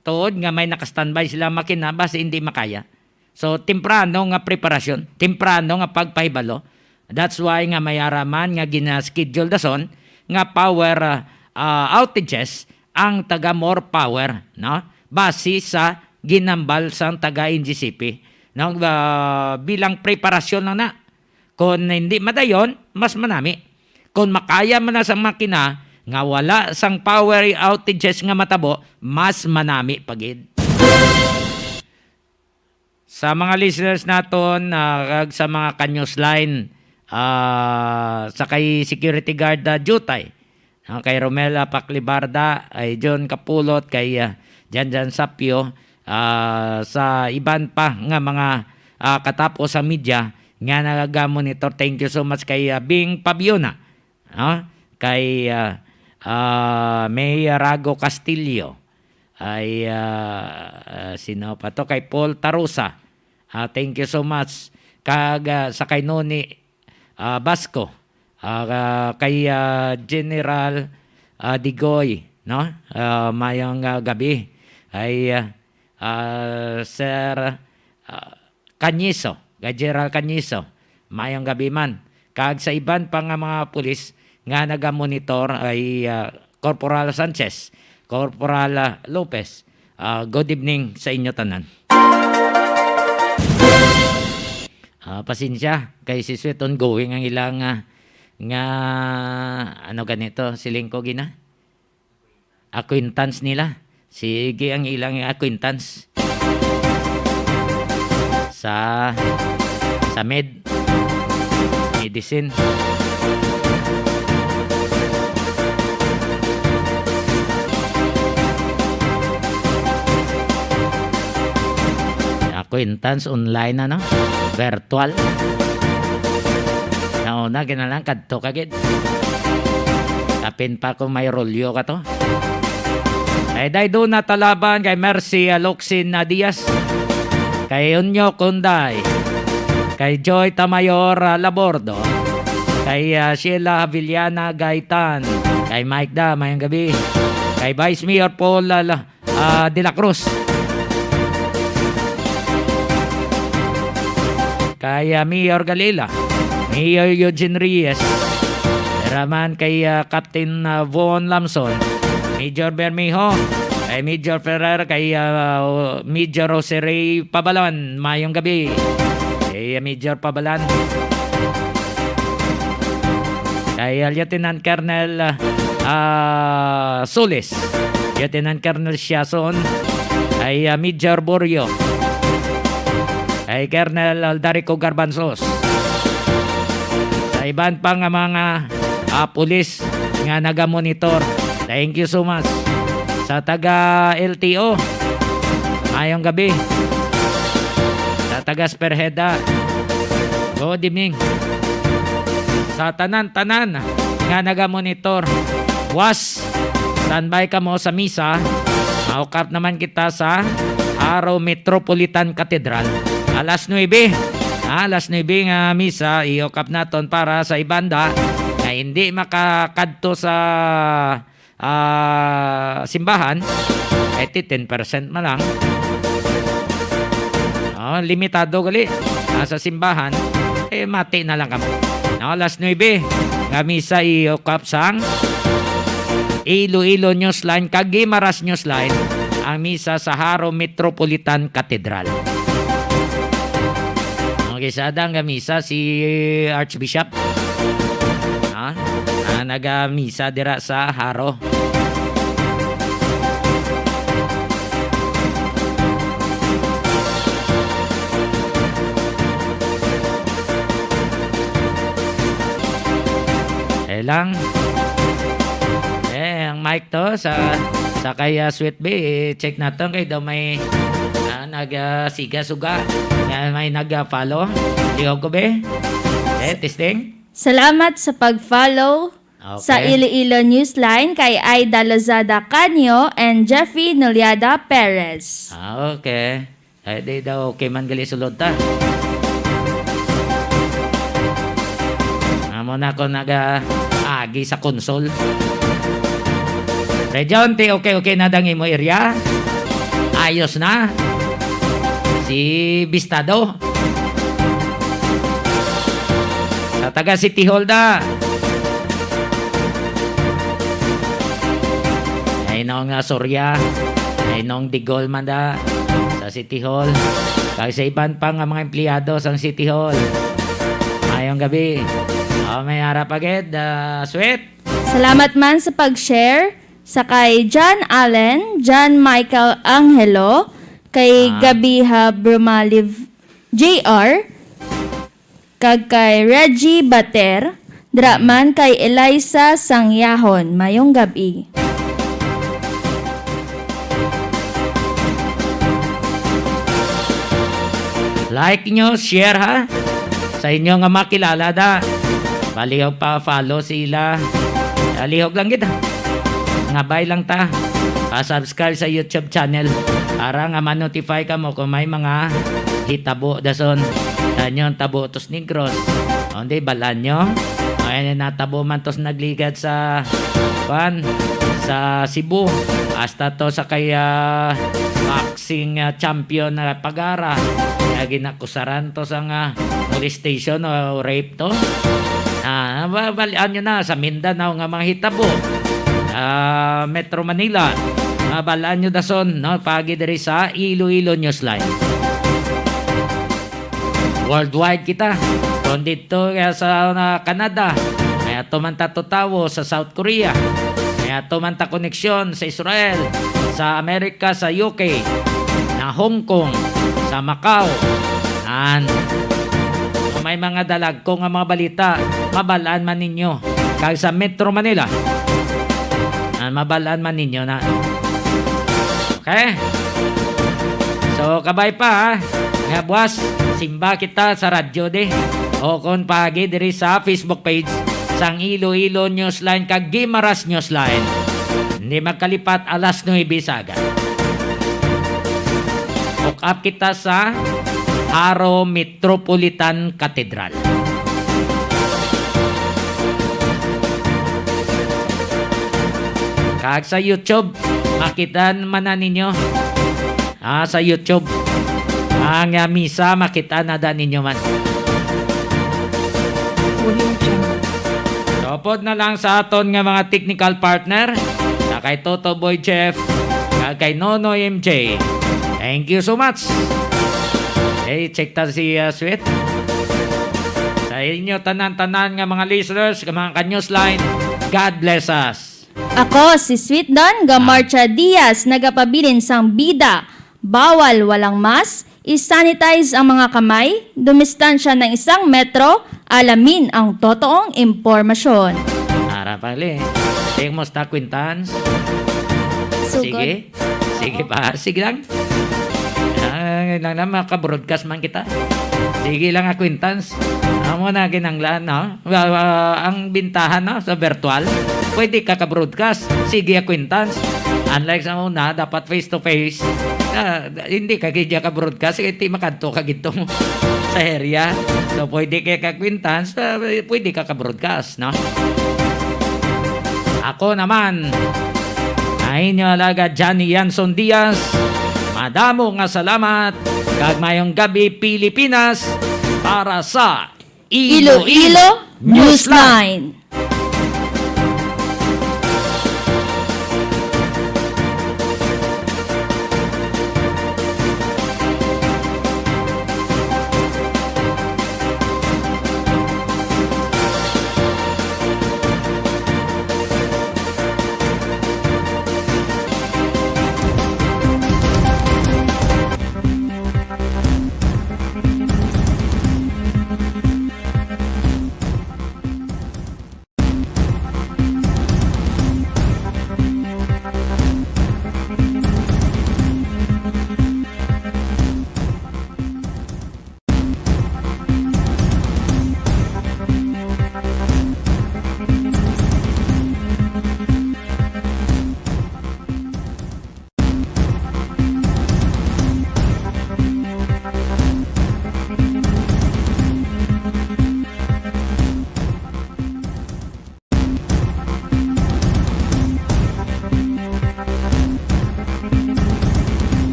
tuod nga may naka-standby sila makina, basi hindi makaya. So, temprano nga preparasyon, temprano nga pagpahibalo. That's why nga may ara man nga gina-schedule dason nga power, ah, ah, outages ang taga More Power, no? Base sa ginambal sang taga N G C P, no? Ah, bilang preparasyon lang na. Kon hindi madayon, mas manami. Kon makaya man na sang makina nga wala sang power outages nga matabo, mas manami pa gid. Sa mga listeners naton, ah, kag sa mga ka-Newsline, ah, sa kay security guard, ah, Jutay, ah, kay Romela Paclibarda, ay John Kapulot, kay, ah, Janjan Sapio, ah, sa iban pa nga mga, ah, katapo sa media nga nagamonitor. Thank you so much kay, ah, Bing Pabiona, ah, kay, ah, ah, May Rago Castillo, ay, ah, ah, sino pa to? Kay Paul Tarusa. Ah, thank you so much. Kag, ah, sa kay Noni, ah, Basco, ah, ah, kay, ah, General, ah, Digoy, no? Ah, mayong, ah, gabi. Ay, ah, ah, Sir, ah, Caniso, kay General Caniso, mayong gabi man. Kag sa iban pa nga mga pulis nga nagamonitor ay, ah, Corporal Sanchez, Corporal, ah, Lopez, ah, good evening sa inyo tanan. Ah, pasensya, kay si Sweet ongoing ang ilang, ah, nga, ano ganito, siling ko gina? Acquaintance nila. Sige ang ilang acquaintance. Sa, sa med, medicine. Acquaintance online, ano? Virtual. Nauna, ginalang, kadto ka gid. Kapin pa kung may rolyo ka to. Kay Daiduna Talaban, kay Mercy Alocsin, ah, Diaz, kay Unyo Kunday, kay Joy Tamayor, ah, Labordo, kay, ah, Sheila Havillana Gaitan, kay Mike Da, mayong gabi, kay Vice Mayor Paul, ah, La-, ah, De La Cruz. Kay, ah, Mayor Galila, Mayor Eugene Reyes, raman kay, ah, Captain, ah, Von Lamson, Major Bermejo, kay Major Ferrer, kay, ah, Major Jose Ray Pabalan, mayong gabi. Kay, ah, Major Pabalan. Kay, ah, Lieutenant Colonel, ah, Solis, Lieutenant Colonel Siason, kay, ah, Major Borio, kay Colonel Aldarico Garbanzos, sa iban pa nga mga, ah, pulis nga nagamonitor. Thank you so much. Sa taga L T O, mayong gabi. Sa taga Sperheda, good evening. Sa tanan-tanan nga nagamonitor, was, standby kamo sa misa. Maukap naman kita sa Aro Metropolitan Cathedral. Alas nuebe, ah, alas nuebe nga misa, i-ukap naton para sa ibanda nga hindi makakadto sa, ah, simbahan, eh, ti ten percent man lang. Oh, limitado gali, ah, sa simbahan, eh, mati na lang kamo. No, alas nuebe nga misa, i-ukap sang Iloilo Newsline kag Guimaras Newsline. ang misa sa Jaro Metropolitan Cathedral. Okay, sa ada nga misa si Archbishop, ha? Ah, nagamisa dira sa Jaro. Eh lang. Eh, ang mic to sa, sa kay, ah, Sweet B, eh, check naton kay daw may, ah, nag, ah, siga-suga. Nga may nag, ah, follow. Lihog ko, be. Eh, testing. Salamat sa pag-follow sa Okay. Iloilo Newsline kay Aida Lozada Canio and Jeffrey Noliada Perez. Ah, okay. Ay, di daw, okay man gali sulod ta. Amo na ko naga-agi sa konsol. Region, ti okay, okay na dang imo area? Ayos na. Si Bistado. Sa taga City Hall da. Ay, nung, ah, Surya. Ay, nung Digol man da. Sa City Hall. Kag sa iban pa nga mga empleyado sang City Hall. Mayong gabi. Oh, may ara pa gid, ah, Sweet. Salamat man sa pag-share sa kay John Allen, John Michael Angelo, kay Ah. Gabiha Brumaliv J R, kag kay Reggie Bater, dira man kay Eliza Sangyahon. Mayong gab-i. Like nyo, share ha. Sa inyo nga makilala da. Palihog pa follow sila. Palihog lang gid ha. Ngabay lang ta. Pa-subscribe sa YouTube channel para nga ma-notify kamo kung may mga hitabo dason. Sa inyo ang tabo tos Negros. Onde, balaan nyo? Ay, natabo man tos nagligad sa, kwan, sa Cebu. Hasta to sa kay, ah, boxing, ah, champion na Pagara. Kaya ginakusaran to sa nga molestation o rape to. Ah, ba-, balian nyo na sa Mindanao nga mga hitabo. Ah, Metro Manila. Ah, balaan nyo dason, no? Pagi diri sa Iloilo Newsline. Worldwide kita. Kung dito kaya sa, na, Canada, may ato man ta to tawo sa South Korea. May ato man ta koneksyon sa Israel, sa Amerika, sa U K, na Hong Kong, sa Macau. An, kung may mga dalagko nga mga balita, mabalaan man ninyo. Kag sa Metro Manila, an, mabalaan man ninyo na. Okay? So, kabay pa, ha? Nga buwas, simba kita sa radyo, di. O kung pagi diri sa Facebook page sang Iloilo Newsline kag Guimaras Newsline. Hindi magkalipat, alas nuebe sa aga. Hook up kita sa Jaro Metropolitan Cathedral. Kag sa YouTube, makita man na ninyo. Ah, sa YouTube. Ang, ah, misa, makita na da ninyo man. Audio Jungle. So, upod na lang sa aton nga mga technical partner, sa kay Toto Boy Jeff, kag kay Nonoy M J. Thank you so much. Okay, check ta si, ah, Sweet. Sa inyo tanan-tanan nga mga listeners, nga mga ka-Newsline, God bless us. Ako si Sweet Don Gamarcha Diaz, nagapabilin sang bida. Bawal walang mask, i-sanitize ang mga kamay, dumistansya ng isang metro, alamin ang totoong impormasyon. Ara pali. Ting, musta, acquaintance? Sugod. Sige. Sige pa. Sige lang. Ah, lang na, maka-broadcast man kita. Sige lang, acquaintance. Amo na kinanglan, no? Wa-, wa-, ang bintahan, no, sa virtual, pwede ka ka-broadcast. Sige, acquaintance. Unlike sa una, dapat face to face. Ah, hindi ka gid ka-broadcast, kay ti makadto ka gid tong sa area. So, pwede ka ka-acquaintance, ah, pwede ka ka-broadcast, no? Ako naman, ang inyo alagad, Johnny Yanson Diaz. Madamo nga salamat, kag mayong gabi, Pilipinas, para sa Iloilo Newsline.